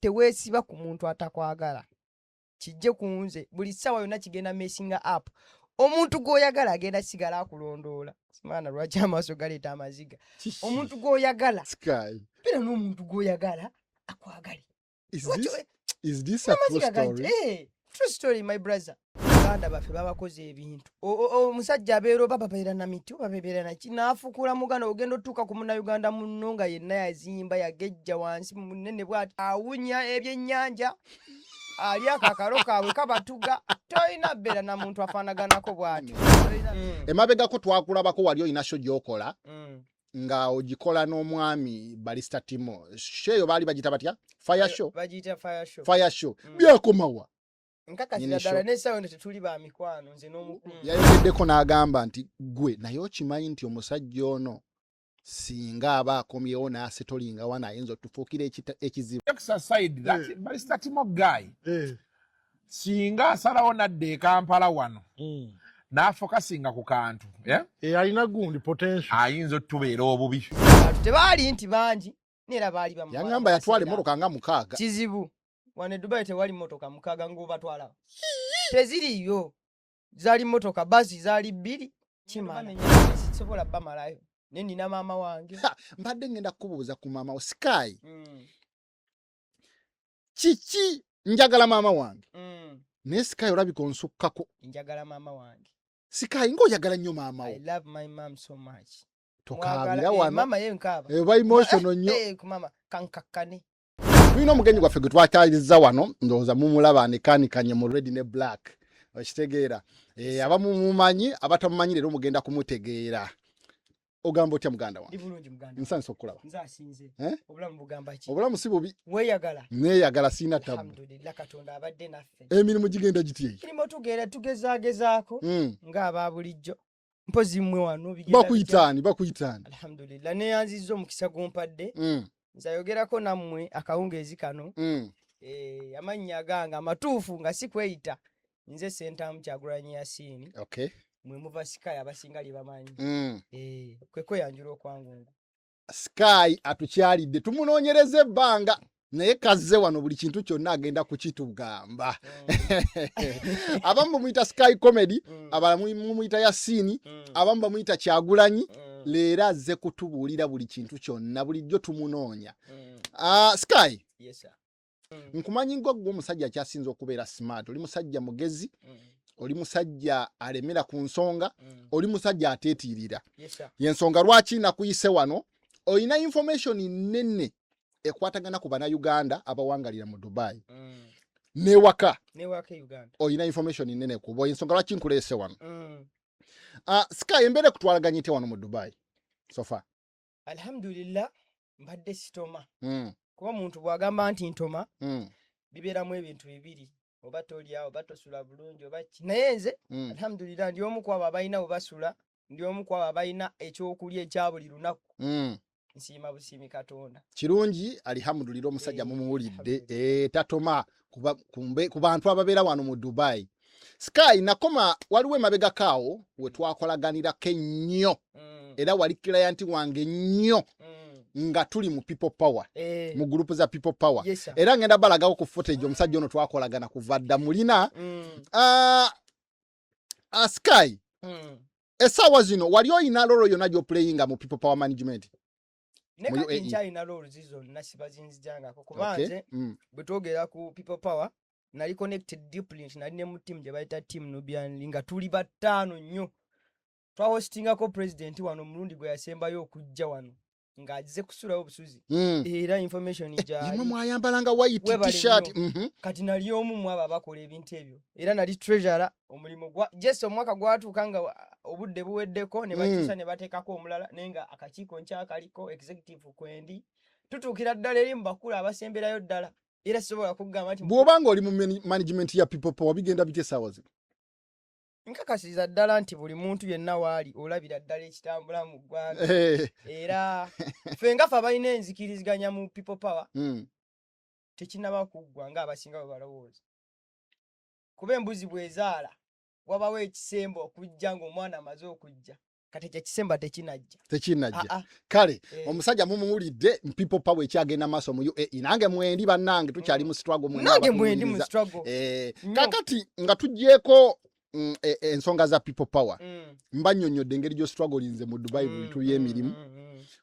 Teweesiba ku muntu atakwagala. Kijje ku nze, buli ssaawa yonna kigenda messinga up. Omuntu gw'oyagala agenda sigala akulondoola. Simaana lwaki amaaso galeeta amaziga. Omuntu gw'oyagala, Sky. Beera n'omuntu gw'oyagala akwagale. Is this a true Amaziga gajja. story? Eh, true story, my brother. Baganda baffe babakoze ebintu. Omusajja abeera oba babeera na miti oba babeera naki, n'afukuula muganda. Ogenda otuuka ku Munnayuganda munno nga yenna yazimba, yagejja wansi munene bw'ati, awunya ebyennyanja, ali ako akalo kaabwe kabatuga. Tolina beera na muntu afaanaganako bw'atyo. Emabegako twakulabako wali olina show gy'okola nga ogikola n'omwami Barista Timo. Show eyo baali bagita batya? Fire show? Bagiyita fire show. Fire show. Byakomawa? Nkakasira Nyini ddala show. n'essaawa eno tetuli ba mikwano, nze n'omukulu. Yayogeddeko n'agamba nti gwe naye okimanyi nti omusajja ono singa aba akomyewo n'asettlinga wano, ayinza otufuukira ekizibu. Jokes aside, that Barista Timo guy, singa asalawo nadda e Kampala wano n'afocusinga ku kantu, yeah? Eh, alina gundi potential. Ayinza otubeera obubi. Abantu tebaali nti bangi, neera baali bamumala Yaŋŋamba mu yatwala kaseera. emmotoka nga 6. Kizibu, wano e Dubai tewali motoka 6 ng'obatwala, teziriiyo. Zaali motoka basi zaali bbiri, kimala, sisobola bamalayo, naye nina maama wange. Ha, mbadde ngenda kukubuuza ku maama wo, Sky. Kiki njagala maama wange? Naye Sky, olabika onsukkako. Njagala maama wange. Sky, ng'oyagala nnyo maama I wo. love my mom so much. Tokaabira Mwagala- eh, wano. Maama ye nkaaba. Oba emotional nnyo. Eh, ku maama kankakkane. Tulina omugenyi gwaffe gwe twakyaliza wano, ndowooza mumulaba anekaanikanye mu red ne black, okitegeera? Eh, abamu mumanyi, abatamumanyi leero mugenda kumutegeera. Ogamba otya, muganda Ndi wange? bulungi, muganda. Nsanyusa okukulaba. Nze asinze. Eh? Obulamu bugamba ki? Obulamu si bubi. Weeyagala? Neeyagala, siina tabu. Alhamdulillah, Katonda abadde naffe. Emirimu gigenda gitya eyo? Emirimu tugenda tugezaagezaako ng'aba bulijjo, mpozi mmwe wano bigenda bitya? Bakuyitaani, bakuyitaani? Alhamdulillah, neyanzizza omukisa gumpadde. Nze ayogerako nammwe akawungeezi kano, amannya gange amatuufu nga si kweyita, nze Sentamu Kyagulanyi Yasiini. Mwe muva Sky, abasinga lye bamanyi. Eh, kwe kweyanjula okwangungu. Sky atukyalidde, tumunoonyereza ebbanga, naye kazze wano, buli kintu kyonna agenda kukitugamba. Abamu bamuyita Sky Comedy, abalala mumuyita Yasiini, abamu bamuyita Kyagulanyi. Leero azze kutubuulira buli kintu kyonna, bulijjo tumunoonya. Ah, Sky, Yes, sir. Nkumanyi nga gwe omusajja akyasinza okubeera smart. Oli musajja mugezi, oli musajja alemera ku nsonga, oli musajja ateetiirira. Yes, sir. Yensonga lwaki nakuyise wano, olina information nnene ekwatagana ku Bannayuganda abawangalira mu Dubai newaka. Newaka e Uganda. Olina information nnene kuba ensonga lwaki nkuleese wano. Sky, embeera ekutwalaganya etya wano mu Dubai so far? Alhamdulillah, mbadde sitoma, kuba omuntu bw'agamba nti ntoma, bibeeramu ebintu bibiri: oba tolya, oba tosula bulungi, oba ki. Naye nze, alhamdulillah, ndi omu ku abo abalina we basula, ndi omu ku abo abalina ekyokulya ekya buli lunaku. Nsiima busiimi Katonda. Kirungi, alhamdulillah, omusajja mumuwulidde. Alhamdulillah. Eh, tatoma ku bantu ababeera wano mu Dubai. Sky, nakoma waliwo emabegako awo we twakolaganirako ennyo, era wali client wange nnyo nga tuli mu People Power, mu group za People Power. Yes, sir. Era ngenda balagawo ku footage omusajja ono twakolagana kuva dda mulina. Sky, essaawa zino wali oyina role yonna gy'oplayinga mu People Power management Ne mu kati UAE? nkyalina roles zonna, sibazinzijangako, kuba nze bwe twogera ku People Power, nali connected deeply nti nali ne mu team gye bayita Team Nubian, nga tuli bataano nnyo. Twahostingako president wano omulundi gwe yasembayo okujja wano ng'azze kusulawo busuzi. Era information Yemwe gyali. mwayambalanga white Webale T-shirt. nnyo. Kati nali omu mu abo abakola ebintu ebyo, era nali treasurer. Omulimu gwa just omwaka gwatuuka nga obudde buweddeko, ne bakyusa ne bateekako omulala, naye nga akakiiko nkyakaliko, executive kwendi, tutuukira ddala eri mu bakulu abasemberayo ddala, era sisobola kugamba nti Bw'oba nga oli mu management ya People Power, bigenda bitya essaawa zino? Nkakasiza ddala nti buli muntu yenna waali olabira ddala ekitambula mu ggwanga. Era ffe nga ffe abalina enzikiriziganya mu People Power, tekinaba kuggwa ng'abasinga bwe balowooza, kuba embuzi bw'ezaala wabawo ekisembo okujja ng'omwana amaze okujja. Kati ekyo ekisemba tekinajja. Tekinajja. Ah, ah. Kale Eh. omusajja mumuwulidde. People Power ekyagenda maaso mu UAE. Nange mwendi, bannange, tukyali mu struggle mwenna. Nange mwendi mu Abatuwuliriza. struggle. Nnyo. Kakati nga tugyeko ensonga za People Power, mbannyonnyodde engeri gy'ostrugglinze mu Dubai mu bintu by'emirimu.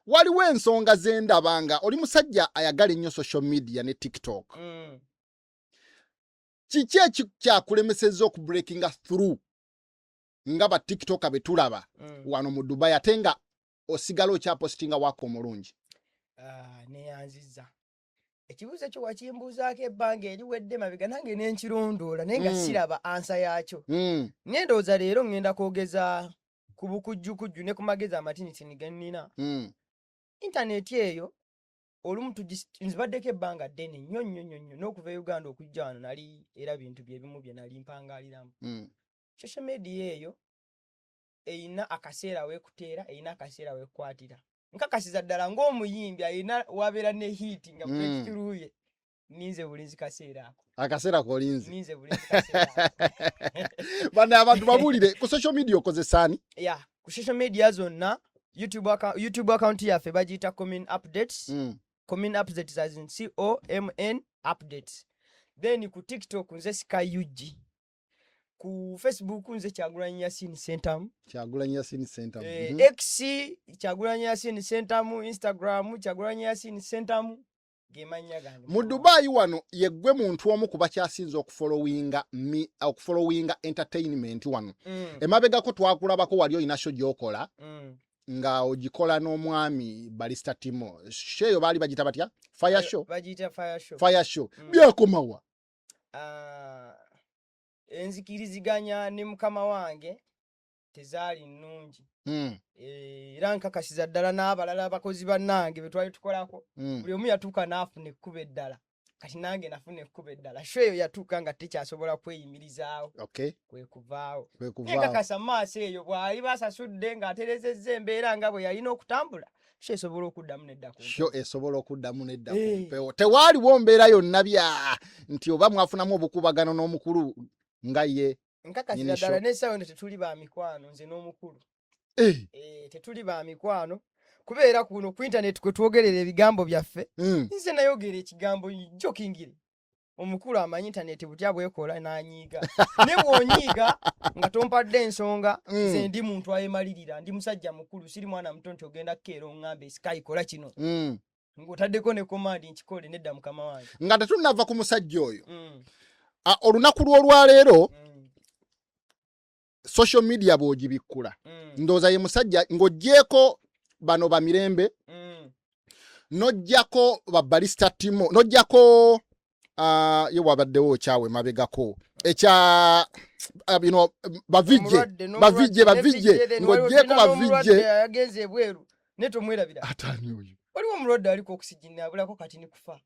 Waliwo ensonga zendaba nga oli musajja ayagala ennyo social media ne TikTok. Kiki ekikyakulemesezza okubreakinga through nga ba TikToker be tulaba wano mu Dubai, ate nga osigala okyapositinga waka omulungi? Ah, neyanziza ekibuuzo ekyo. Wakimbuuzaako ebbanga eriwedde mabega, nange nenkirondoola, naye nga siraba answer yaakyo. Naye ndowooza leero ŋŋenda kwogeza ku bukujjukujju ne ku magezi amatinitini ge nnina. Intaneti eyo olumu nzibaddeko ebbanga ddene nnyo nnyo nnyo nnyo, n'okuva e Uganda okujja wano nali era bintu bye bimu bye nali mpangaaliramu. Social media eyo eyina akaseera weekuteera, eyina akaseera weekukwatira. Nkakasiza ddala ng'omuyimbi ayina wabeera ne hit nga breakthrough ye, ninze bulinzi kaseera ako. Akaseera kolinzi. Ninze bulinzi kaseera ako. Bano abantu babuulire, ku social media okozesaani? Ya, ku social media zonna, YouTube account yaffe bagiyita Common Updates. Common Updates as in COMN Updates. Then ku TikTok nze Sky UG. Ku Facebook nze Kyagulanyi Yasin Sentamu. Kyagulanyi Yasin Sentamu. X Kyagulanyi Yasin Sentamu, Instagram Kyagulanyi Yasin Sentamu, gemannya gange. Mu Dubai wano yeggwe muntu omu ku bakyasinze okufollowinga entertainment wano. Emabegako twakulabako wali olina show gy'okola nga ogikola n'omwami Barista Timo. Show eyo baali bagita batya? Fire show? Bagiyita Fire Show. Fire Show. Byakomawa? Ah, enzikiriziganya ne mukama wange tezaali nnungi. Era nkakasiza ddala n'abalala abakozi bannange be twali tukolako, buli omu yatuuka n'afuna ekkubo eddala. Kati nange nafuna ekkubo eddala. Show eyo yatuuka nga tekyasobola kweyimirizaawo. Kwe kuvaawo. Kwe kuvaawo. Nkakasa mu maaso eyo bw'ali basasudde ng'aterezezza embeera nga bwe yalina okutambula, show esobola okuddamu nedda ku Show esobola okuddamu nedda ku mpewo. Tewaaliwo Tewaaliwo mbeera yonna bya nti oba mwafunamu obukubagano n'omukulu nga ye Nkakasira nyini ddala show? n'essaawa eno tetuli ba mikwano, nze n'omukulu. Tetuli ba mikwano, kubeera kuno ku internet kwe twogerera ebigambo byaffe. Nze nayogera ekigambo jokingire, omukulu amanyi internet butya bwekola, n'anyiiga. Ne bw'onyiiga nga tompadde ensonga, nze ndi muntu ayemalirira, ndi musajja mukulu, siri mwana muto nti ogenda kukeera oŋŋambe, "Sky, kola kino," ng'otaddeko ne command nkikole. Nedda, mukama wange. Nga tetunnava ku musajja oyo, olunaku lw'olwaleero, social media bw'ogibikkula, ndowooza ye musajja ng'oggyeko bano bamirembe, n'oggyako babalista Timo, n'oggyako ye wabaddewo okyawe mabegako ekya bino bavijje. Omulwadde n'omulwadde, Bavijje, ne bavijje, Vijje, then waliwo ng'oggyeko tulina n'omulwadde bavijje. agenze ebweru, naye tomwerabira. Atani oyo? Waliwo omulwadde aliko oxygen, abulako kati ni kufa.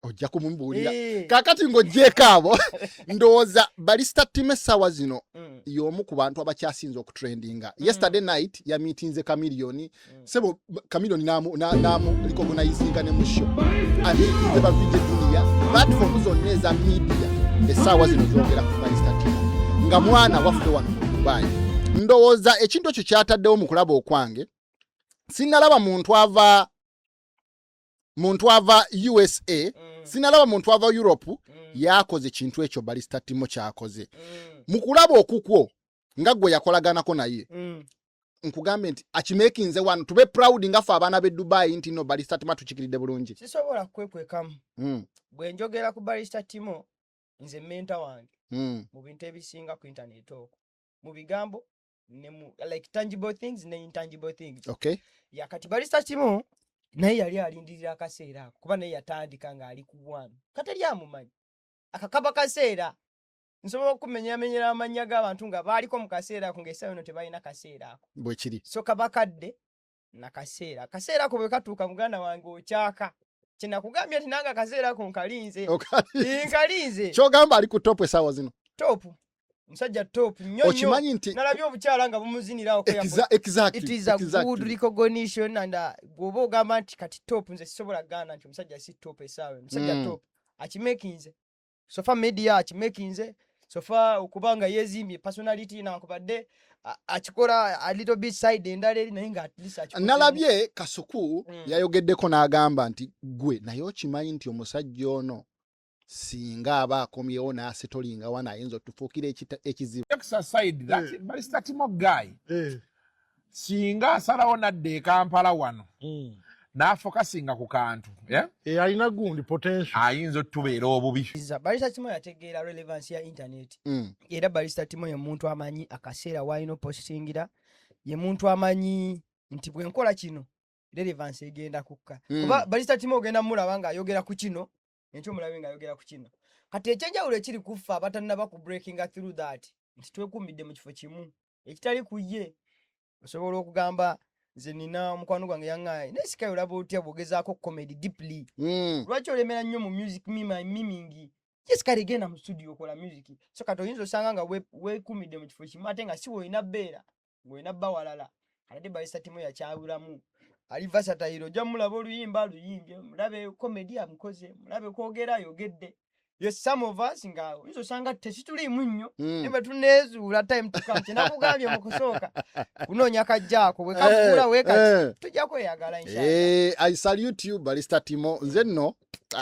Ojja kumumbuulira. Kaakati ng'oggyeko abo, ndowooza Barista Timo essaawa zino y'omu ku bantu abakyasinze okutrendinga. Yesterday night yamiitinze Chameleone. Sebo Chameleone namu recognizinga ne mu show amiitinze ba VJ Junior. Platform zonna eza media essaawa zino zogera ku Barista Timo nga mwana waffe wano mu Dubai. Ndowooza ekintu ekyo kyataddewo mu kulaba okwange, sinnalaba muntu ava USA, sinalaba muntu ava Europe yakoze kintu ekyo Barista Timo kyakoze. Mu kulaba okukwo nga gwe yakolaganako naye, nkugambe nti akimekinze wano, tube proud nga ffe abaana b'e Dubai nti no Barista Timo tukikiridde bulungi. Sisobola kwekwekamu. Bwe njogera ku Barista Timo, nze mentor wange mu bintu ebisinga ku internet okwo, mu bigambo ne mu like tangible things ne intangible things. Ya, kati Barista Timo naye yali alindirira akaseera ako, kuba naye yatandika ng'ali ku one, kateri amumanyi akakaba kaseera. Nsobola okumenyamenyera amannya g'abantu nga baaliko mu kaseera ako, ng'essaawa eno tebalina kaseera ako. Bwe kiri. So kaba kadde nakaseera. Akaseera ako bwe katuuka, muganda wange, okyaka. Kyenakugambye nti nange akaseera ako nkalinze. Nkalinze. Kyogamba ali ku top essaawa zino? Top, omusajja top nnyo nnyo. Okimanyi nti Nalabye obukyala nga bumuzinirawo. Exactly, It is a good recognition and bw'oba ogamba nti kati top, nze sisobola kugaana nti omusajja si top essaawa eno. Omusajja top akimekinze, social media akimekinze. So far okuba nga yezimbye personality, nankubadde akikola a little bit side endala eri, naye nga at least akikoze. Nalabye Kasuku yayogeddeko n'agamba nti gwe naye okimanyi nti omusajja ono singa aba akomyewo n'asettlinga wano, ayinza otufuukira ekizibu. Exercise that Barista Timo guy, singa asalawo nadda e Kampala wano n'afocusinga ku kantu, yeah? Eh, alina gundi potential. Ayinza otubeera obubi. Barista Timo yategeera relevance ya internet. Era Barista Timo ye muntu amanyi akaseera waalina opostingira, ye muntu amanyi nti bwe nkola kino, relevance egenda kukka. Kuba Barista Timo ogenda mulaba ng'ayogera ku kino, enkyo omulabe ng'ayogera ku kino. Kati ekyenjawulo ekiri kuffe abatannaba ku breakinga through that, nti twekuumidde mu kifo kimu ekitali ku ye. Osobola okugamba nze nina omukwano gwange yaŋŋaye, naye sikayo olaba otya bw'ogezaako comedy deeply? Lwaki olemera nnyo mu music miming? Yes, kale genda mu studio okola music. So kati oyinza osanga nga weekuumidde mu kifo kimu, ate nga si weolina bbeera, ng'olina bba walala. Kati ate Barista Timo yakyabulamu, ali versatile. Ojja mulaba oluyimba luyimbye, mulabe comedy amukoze, mulabe kwogera ayogedde. Yes, some of us nga oyinza osanga tekituliimu nnyo, naye bwe tuneezuula, time to come. Kyenakugambye mu kusooka, kunoonya kajjaako bwe kakula we kati tujja kweyagala, inshallah. Eh, I salute you, Barista Timo. Nze nno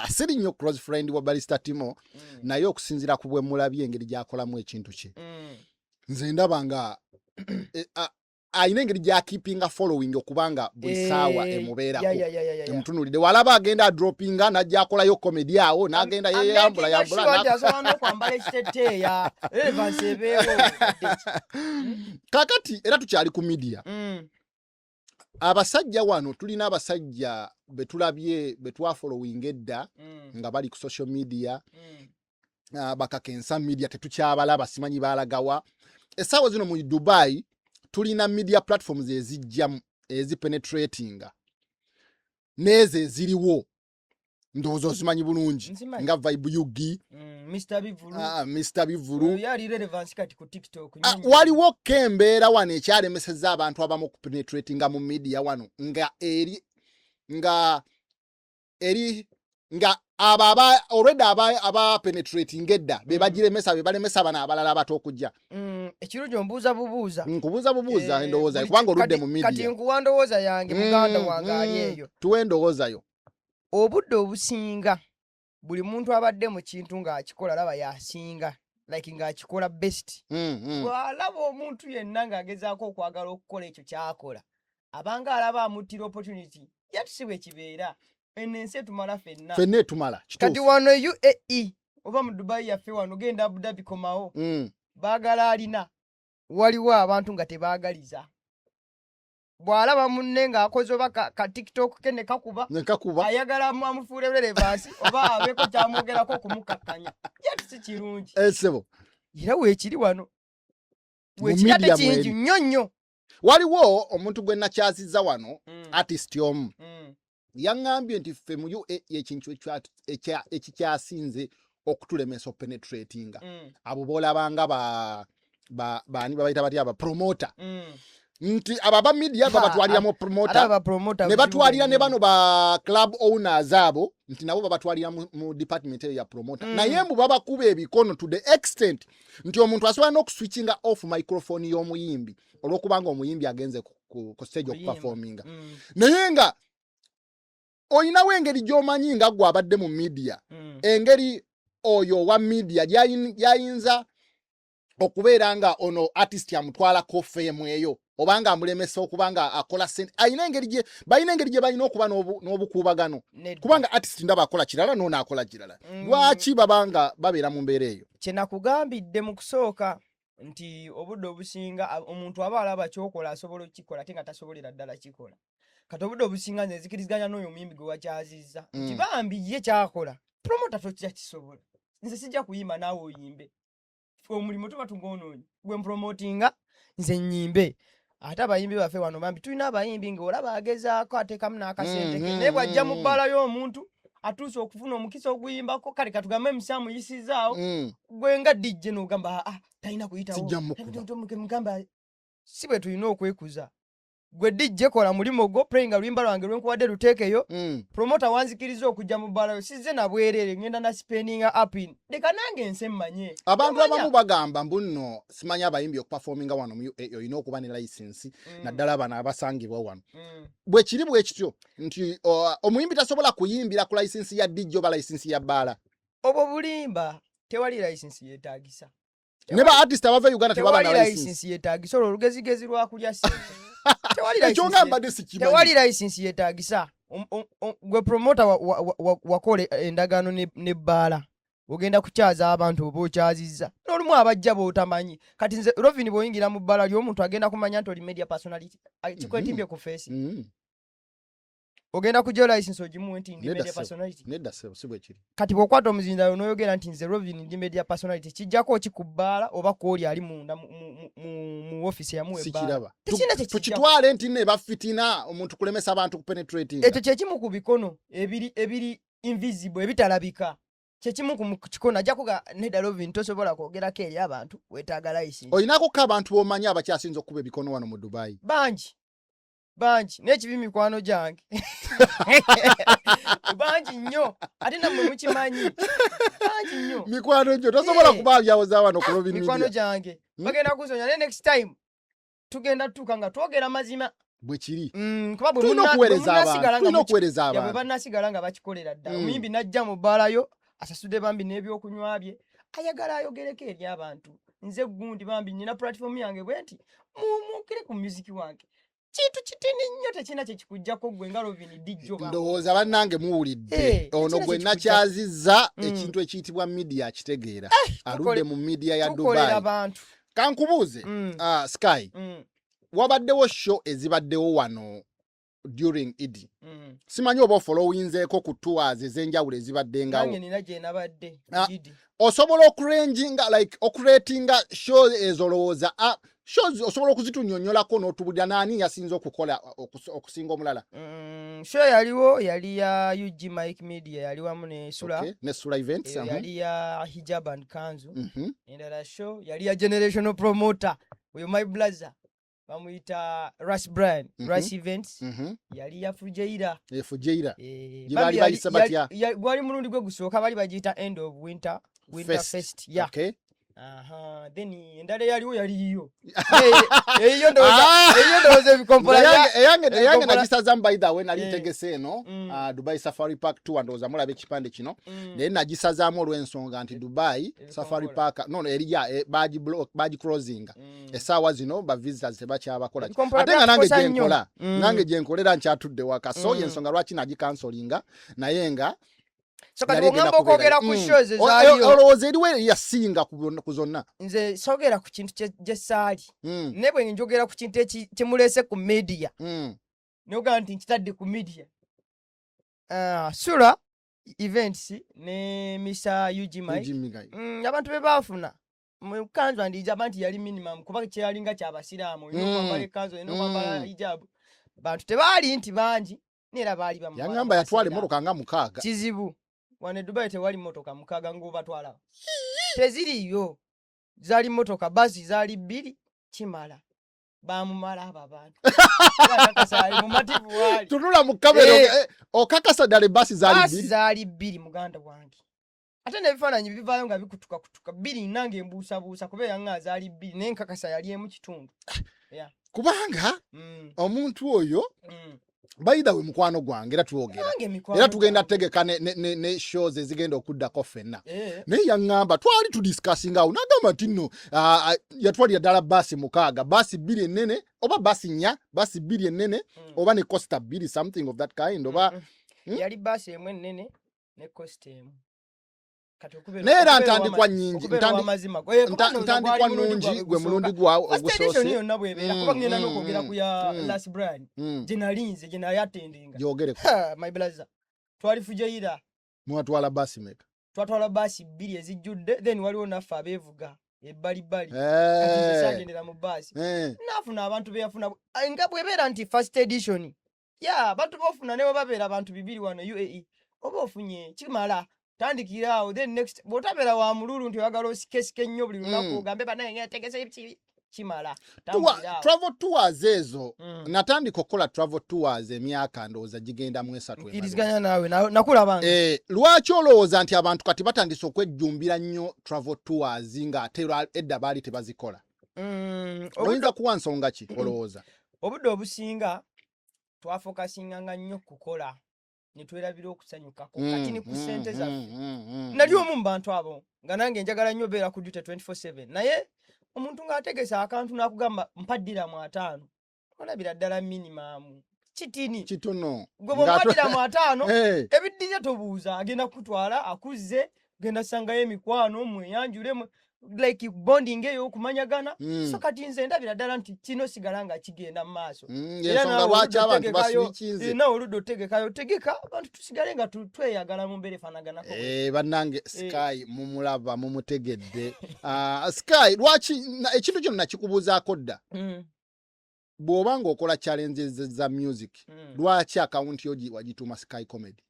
siri nnyo close friend wa Barista Timo, naye okusinziira ku bwe mulabye engeri gy'akolamu ekintu kye, nze ndaba nga alina engeri gy'akeepinga following, okubanga buli ssaawa emubeerako, emutunuulidde. Walaba agenda adropinga, n'ajja akolayo comedy awo, n'agenda yeyambula yambula. Nti asobola n'okwambala ekiteteeya, relevance ebeewo. Kakati era tukyali ku media. Abasajja wano, tulina abasajja betulabye, betwafollowinga edda nga bali ku social media, bakakensa media, tetukyabalaba, simanyi balagawa essaawa zino. Mu Dubai tulina media platforms ezijja ezipenetratinga n'ezo eziriwo, ndowooza ozimanyi bulungi. Nzimanyi. Nga Vibe UG, Mr Bivulu. Mr Bivulu. Oyo ali relevance kati ku TikTok. Ah, waliwo ko embeera wano ekyalemeseza abantu abamu okupenetratinga mu media wano, nga eri nga abo aba already aba penetrating edda be bagiremesa, be balemesa bano abalala abato okujja. Ekirungi ombuuza bubuuza. Nkubuuza bubuuza endowooza, kubanga kubanga oludde mu kati media. Nkuwa ndowooza yange, muganda wange ali eyo. Tuwe endowooza yo. Obudde obusinga buli muntu abadde mu kintu ng'akikola, laba yasinga, like ng'akikola best. Bw'alaba omuntu yenna ng'agezaako okwagala okukola ekyo ky'akola, abanga alaba amuttira opportunity. Yet si bwe kibeera. Eno ensi etumala ffenna. Ffenna etumala. Kati kituufu. Wano UAE oba mu Dubai yaffe wano, genda Abu Dhabi, komawo, baagala alina. Waliwo abantu nga tebaagaliza. Bw'alaba munne ng'akoze oba ka TikTok ke ne kakuba, nekakuba, ayagala amufuule relevance oba abeeko kyamwogerako okumukakkanya. Yet si kirungi. Esebo. Era weekiri wano. Mu Weekiri ate media kingi mweri. nnyo nnyo. Waliwo omuntu gwe nakyazizza wano, artist omu, yaŋŋambye nti ffe mu UAE ekintu ekikyasinze okutulemesa openetratinga, abo boolabanga baani babayita batya, aba promoter, nti abo aba media babatwalira mu Ate promoter, aba promoter ne buzibu batwalira ne bwennyini. bano ba club owners abo, nti nabo babatwalira mu department eyo ya promoter. Naye mbu babakuba ebikono to the extent nti omuntu asobola n'okuswitchinga off microphone y'omuyimbi olw'okubanga omuyimbi agenze ku stage Kuyimba. okuperforminga. Naye nga olinawo engeri gy'omanyi nga gwe abadde mu media, engeri oyo owa media gy'ayinza okubeera nga ono artist amutwalako fame eyo, obanga amulemesa okuba nga akola sente. Ayina engeri gye balina, engeri gye balina okuba n'obukuubagano, Nedda. kubanga artist ndaba akola kirala, n'ono akola kirala. Lwaki babanga babeera mu mbeera eyo? Kye nakugambidde mu kusooka nti obudde obusinga omuntu aba alaba kyokola asobola okukikola, ate nga tasobolera ddala kikola. Kati obudde obusinga nze nzikiriziganya n'oyo omuyimbi gwe wakyazizza nti bambi ye kyakola promota tokija kisobola, nze sijja kuyimba naawe oyimbe. Ffe omulimu tuba tugwonoonye, gwe mpromotinga, nze nnyimbe. Ate abayimbi baffe wano bambi, tulina abayimbi ng'olaba agezaako ateekamu n'akasente ke, naye bw'ajja mu bbaala y'omuntu atuuse okufuna omukisa oguyimbako, kale katugambe MC amuyisizaawo, gwe nga DJ n'ogamba, "Ah, talina kuyitawo." Sijja mukuba. Mugamba si bwe tulina okwekuza. Gwe DJ, kola mulimu gwo, playinga luyimba lwange lwenkuwadde, luteekeyo. Promoter wanzikiriza okujja mu bbalayo, sizze na bwereere, ngenda na spendinga up in, leka nange ensi emmanye. Abantu Tomanya. abamu bagamba mbu nno simanyi abayimbi okuperforminga wano mu UAE olina okuba ne license, naddala bano abasangibwa wano. Bwe kiri bwe kityo nti omuyimbi tasobola kuyimbira ku license ya DJ oba license ya bbaala? Obwo bulimba, tewali license yeetagisa. Ne ba artist abava e Uganda tebaba Tewali na license? License yeetagisa, olwo olugezigezi lwakulya ssente. Tewali Ekyo license nga mbadde sikimanyi. Tewali license yeetagisa. Gwe promoter wakola endagaano nebbaala, ogenda kukyaza abantu oba okyazizza n'olumu abajja b'otamanyi. Kati nze Rovin, bw'oyingira mu bbala ly'omuntu agenda kumanya nti oli media personality. Kikwetimbye ku face. Ogenda kujja license ogimuwe nti ndi Nedda media ssebo. personality? Nedda ssebo, si bwe kiri. Kati bw'okwata omuzindaalo n'oyogera nti nze Rovin ndi media personality, kijjako ki ku bbaala oba kwoli ali munda mu office yamuwa ebbaala? Sikiraba. Tekirina kye kijjako. Tukitwale nti nne bafitina omuntu kulemesa abantu kupenetrating? Ekyo kyekimu ku bikono ebiri invisible, ebitalabika. Kyekimu ku kikono ajja kuga nedda Rovin, tosobola kwogerako eri abantu, weetaaga license. Olinako abantu b'omanyi abakyasinza okukuba ebikono wano mu Dubai? Bangi, bangi, n'ekibi mikwano gyange bangi nnyo, ate nammwe mukimanyi, bangi nnyo. Mikwano gyo tosobola kuba byawoza wano ku Robin Mikwano Media. gyange bagenda kunsonya, naye next time tugenda tutuuka nga twogera mazima. Bwe kiri. Kuba bwe Tulina bwe okuweereza abantu, munnasigala nga tulina okuweereza ya, bwe abantu. bannasigala nga bakikolera ddala, omuyimbi najja mu bbaalayo, asasudde bambi n'ebyokunywa bye, ayagala ayogereko eri abantu, nze gundi bambi nina platform yange bwe nti mumukire ku music wange, kintu kitini nnyo, tekirina kyekikugjako gwe nga Rovin DJ. Ndowooza bannange muwulidde. Ono Tekirina gwe kyekikugjako. nakyazizza, ekintu ekiyitibwa media akitegeera, aludde mu media ya Tukolera Dubai. bantu. Kankubuuze, Sky, wabaddewo show ezibaddewo wano during Idi. Simanyi oba ofollowinzeeko ku tours ez'enjawulo ezibaddengawo. Nange nina gye nabadde. Idi. Osobola okuranginga, like okuretinga show ezo? Olowooza shows osobola okuzitunyonyolako n'otubulira naani yasinze okukola okusinga omulala? Show yaliwo yali ya UG Mike Media, yali wamu ne Sula. Okay. Ne Sula Events. Eyo yali ya hijab and kanzu. Endala show yali ya generational promoter oyo my blazer bamuyita Ras Brian, Ras Events. Yali ya Fujeira. E Fujeira. Eh, Gye bambi baali bayise batya? Gwali mulundi gwe gusooka, bali bagiyita end of winter Fest. fest, yeah. Aha, then endala eyaliwo yali yiyo. Eyiyo ndowooza eyiyo ndowooza ebikompola Eyange ebikompola- nagisazamu, by the way, nali ntegese eno Dubai Safari Park tour, ndowooza mulaba ekipande kino, naye nagisazaamu olw'ensonga nti Dubai Ebikompola. Safari Park no eriya bagiclosinga. Essaawa zino ba visitors tebakyabakola ki. Ebikompola Ate nga nange byatukosa nnyo. gyenkola, nange gyenkolera nkyatudde waka, so yensonga lwaki nagicancelinga, naye nga So kati yali egenda bw'oŋŋamba okwogera kubeerayo. ku shows ezaaliyo, Olowooza eriwo yasinga ku zonna? Nze sogera ku kintu gye saali, naye bwe njogera ku kintu kyemuleese ku media, nogamba nti nkitadde ku media. Ah, Sula Events ne Mr UG Mike, Eugene Migai. Abantu be baafuna mu kanzu andijaba nti yali minimum, kuba kyeyalinga kyabasiraamu, olina okwambala ekanzu, olina okwambala hijabu. Bantu tebaali nti bangi, neera baali bamubala Yaŋŋamba yatwala mu basiraamu. emmotoka nga 6. Kizibu, wano e Dubai tewali motoka 6 ng'obatwala, teziriiyo. Zaali motoka basi zaali bbiri, kimala, bamumala abo abantu. Era kakasa ali mumativu waali. Tunula mu kamera. Okakasa ddala ebbaasi zaali Baasi bbiri? zaali bbiri, muganda wange, ate n'ebifaananyi bivaayo nga bikutukakutuka bbiri, nange embuusabuusa kuba eyaŋŋa zaali bbiri, naye nkakasa yali emu kitundu. Kubanga omuntu oyo bayida we mukwano gwange, era twogera Nange mikwano era tugenda gyange. tegeka ne shows ezigenda okuddako ffenna. Naye yaŋŋamba, twali tudiscussinga awo, n'agamba nti nno yatwalira ddala baasi 6, baasi bbiri ennene oba baasi nnya, baasi bbiri ennene oba ne coaster bbiri, something of that kind oba. Yali baasi emu ennene ne coaster emu. Kati Naye era okubeera ntandikwa nnyingi, okubeera ow'amazima. Kuba ndowooza ntandikwa gwali mulundi nnungi gwabwe gwe gusooka. mulundi gwawe First edition ogusoose. yonna bw'ebeera, kuba ngenda n'okwogera ku ya Las Brian gye nalinze, gye nali attendinga. Gyogereko. Ha, my brother, twali Fujairah. Mwatwala baasi meka? Twatwala baasi bbiri ezijjudde, then waliwo naffe abeevuga ebbalibbali. Kati nze saagendera mu baasi. Naafuna abantu beyafuna. Nga bw'ebeera nti first edition ya abantu b'ofuna, ne bwe babeera abantu 200 wano UAE, oba ofunye kimala, tandikira awo. Then next bw'otabeera wa mululu nti oyagala osikesike nnyo buli lunaku, ogambe banaye ntegese kibi. Kimala. Travel tours ezo. Natandika okukola travel tours emyaka ndowooza gigenda mu 3. Nkiriziganya naawe, nakulabanga. Lwaki olowooza nti abantu kati batandise okwejjumbira nnyo travel tours ng'ate edda baali tebazikola? Oyinza kuwa nsonga ki olowooza? Obudde obusinga twafokasinganga nnyo kukola ne twerabira okusanyukako. Kati ni ku ssente zaffe. Nali omu mu bantu abo nga nange njagala nnyo obeera ku duty 24/7, naye omuntu ng'ategesa akantu n'akugamba mpa ddiramu 50, olabira ddala minimum kitini. Kitono. Gwe bw'omuwa ddiramu 50, ebiddirira tobuuza, agenda kukutwala akuzze, genda sangayo emikwano mweyanjule like bonding eyo okumanyagana. So kati nze ndabira ddala nti kino sigala nga kigenda mu maaso. Era Ensonga naawe lwaki oludda abantu otegekayo, baswikinze. Naawe oludda otegekayo, tegeka abantu tusigale nga tweyagala mu mbeera efaanaganako. Bannange Sky mumulaba, mumutegedde. Sky, lwaki ekintu kino nakikubuuzaako dda? Bw'oba ng'okola challenges za music, lwaki akawunti yo wagituuma Sky Comedy?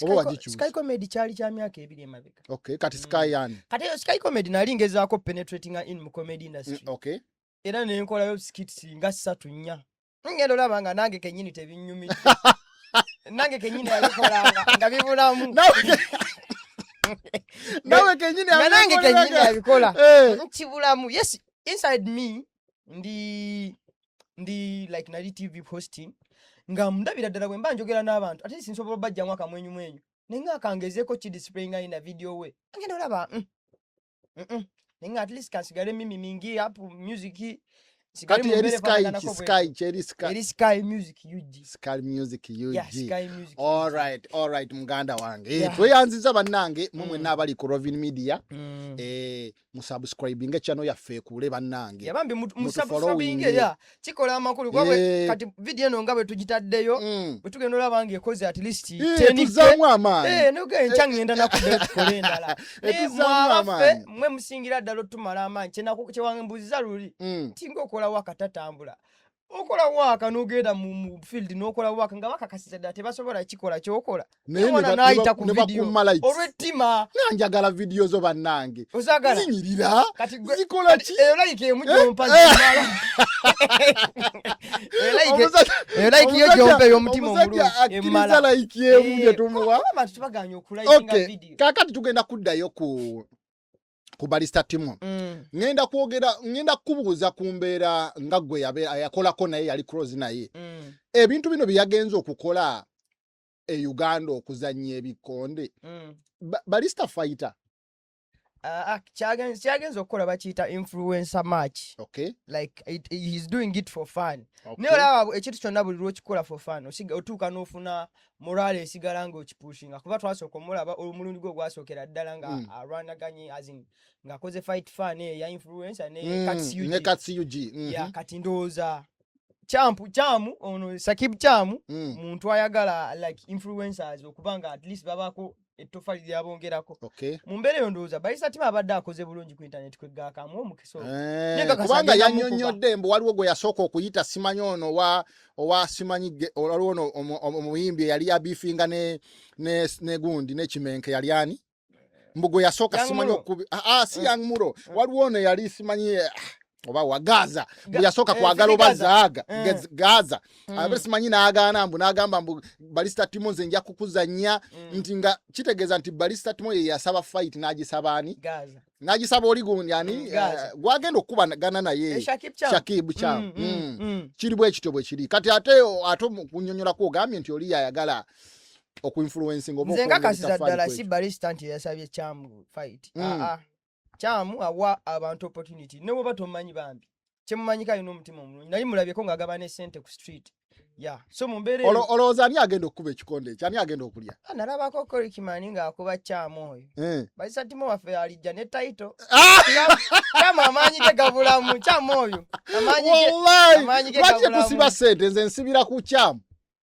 Oba wagikyusa? Sky Comedy kyali kya myaka 2 emabega. Okay, kati Sky yani? Kati eyo Sky Comedy nali ngezaako penetrating in mu comedy industry. Era ne nkolayo skits nga 3 4. Ngenda olaba nga nange kennyini tebinnyumidde. Nange kennyini abikolanga nga bibulamu. Nawe kennyini Nga nange abikolera kennyini abikola. Nkibulamu. Yes, inside me ndi like nali TV hosting nga ndabira ddala bwe mba njogera n'abantu, ate sinsobola obajjamu akamwenyumwenyu, naye nga akangezeeko kidisplayinga in a video way, ngenda olaba, naye nga at least kansigale mimi mingi up music, nsigale Kati mu eri mbeera Sky efaanaganako ki? bwe. Sky ki? Eri Sky. Eri Sky Music UG. Sky Music UG. Yeah, Sky Music All UG. right, all right, muganda wange. Tweyanziza bannange mwe mwenna abali ku Rovin Media. Musubscribinge channel yaffe ekule bannange. Yeah, bambi Mutu musubscribinge, following. yeah. Kikola amakulu kuba kati video eno nga bwe tugitaddeyo, bwe tugenda olaba ng'ekoze at least 10K. Tuzaamu amaanyi. Nuga enkya ngenda nakuddayo tukole endala. Naye Tuzaamu mwabaffe, amaanyi. mmwe musingira ddala otumala amaanyi. Kye wambuuziza luli, nti ng'okola waka tatambula. Okola waaka n'ogenda mu field n'okola waaka nga bakakasiza ddala tebasobola kikola ky'okola. Naye Naye wona n'ayita ku ne video bakumma likes. olw'ettima. Nga njagala video zo bannange. Ozaagala? Zinyirira. Kati gwe- Zikola kati ki? eyo like emu gy'ompa zimala. Eyo like eyo like yo gy'ompa ey'omutima Omusajja omulungi akkiriza emmala. like emu gye tumuwa. Kuba abantu tebagaanye okulikinga video. Kaakati tugenda kuddayo ku Barista Timo. Ngenda kwogera, ngenda kukubuuza ku mbeera nga gwe yakolako naye, yali close naye. Ebintu bino bye yagenze okukola e Uganda okuzannya ebikonde. Barista fighter. Kyagenze okukola bakiyita influencer match. Like he's doing it for fun. Naye olaba ekintu kyonna buli lw'okikola for fun, otuuka n'ofuna morale esigala ng'okipushinga. Kuba twasooka omulaba omulundi gwe ogwasookera ddala nga alwanaganye, as in ng'akoze fight fun eyo ya influencer ne Kats UG. Ne Kats UG. Yeah, kati ndowooza Champu, Chamu, ono Sakib Chamu, muntu ayagala like influencers okuba nga at least babaako ettoffaali lyabongerako. Mu mbeera eyo ndowooza Barista Timo abadde akoze bulungi ku internet kweggaakamu omukisa ogwo. Naye nga Kubanga kasagenda mukuba. yannyonnyodde mbu waliwo gwe yasooka okuyita, simanyi ono owa simanyi waliwo ono omuyimbi eyali abiifinga ne gundi n'ekimenke yali ani? Mbu gwe yasooka Young simanyi Mulo. okubi-, si Young Mulo. Waliwo ono eyali simanyi, oba wa Gaza. Mbu yasooka kwagala Fili oba Gaza. Zaaga, Gaza. Abe simanyi n'agaana mbu n'agamba mbu Barista Timo nze nja kukuzannya, nti nga kitegeeza nti Barista Timo ye yasaba fight n'agisaba ani? Gaza. N'agisaba oli gundi ani? Gaza. Gwagenda okukubagana naye. Shakib Cham. Shakib Cham. Kiri bwe kityo bwe kiri. Kati ate mu kunnyonnyola ogambye nti oli yayagala okuinfluencing oba Nze okwongera nkakasiza ettaffaali ddala ku si ekyo. Barista nti yasabye Cham fight. Cham awa abantu opportunity. Ne bw'oba tomanyi bambi. Kyemumanyiko alina omutima omulungi. Nali mulabyeko ng'agaba ne ssente ku street. Yeah. So mu mbeera eyo Olowooza ani agenda okukuba ekikonde ekyo? Ani agenda okulya? Nalabako Korikimani ng'akuba Cham oyo. Barista Timo waffe alijja ne title. Cham amaanyi ge gabulamu. Cham oyo. Amaanyi ge, Wallahi! amaanyi ge Lwaki gabulamu. tetusiba ssente? Nze nsibira ku Cham.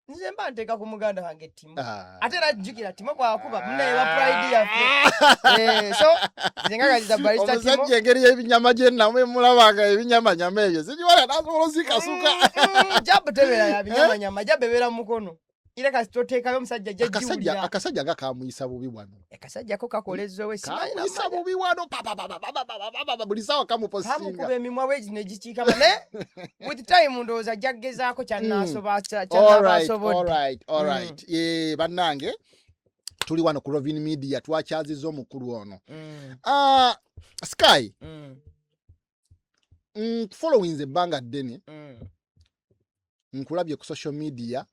Nze mba nteeka ku muganda wange Timo. Ate era jjukira Timo bw'akuba munnaye wa pride yaffe. So nze ngagaziza Barista Timo. Omusajja engeri y'ebinyama gye namwe mulabanga ebinyamanyama ebyo sikiwala n'asobola ozikasuka. Jabu tebeera ya binyamanyama, jabu ebeera mu mukono. Era kasita oteekayo omusajja ajja Akasajja giwulira. akasajja nga kamuyisa bubi wano. Akasajja ko kakola ezzowe, simanyi Kamuyisa namanya. bubi wano, pa, pa, pa, pa, pa, pa, pa, pa, pa, pa, buli saawa kamupostinga. Kamukuba emimwa bwe gino egikiikama, naye with time ndowooza ajja kugezaako All kyanaaba right, asobodde. all right, all right. Bannange tuli wano ku Rovin Media, twakyaziza omukulu ono. Ah, Sky, followings ebbanga ddene, nkulabye ku social media.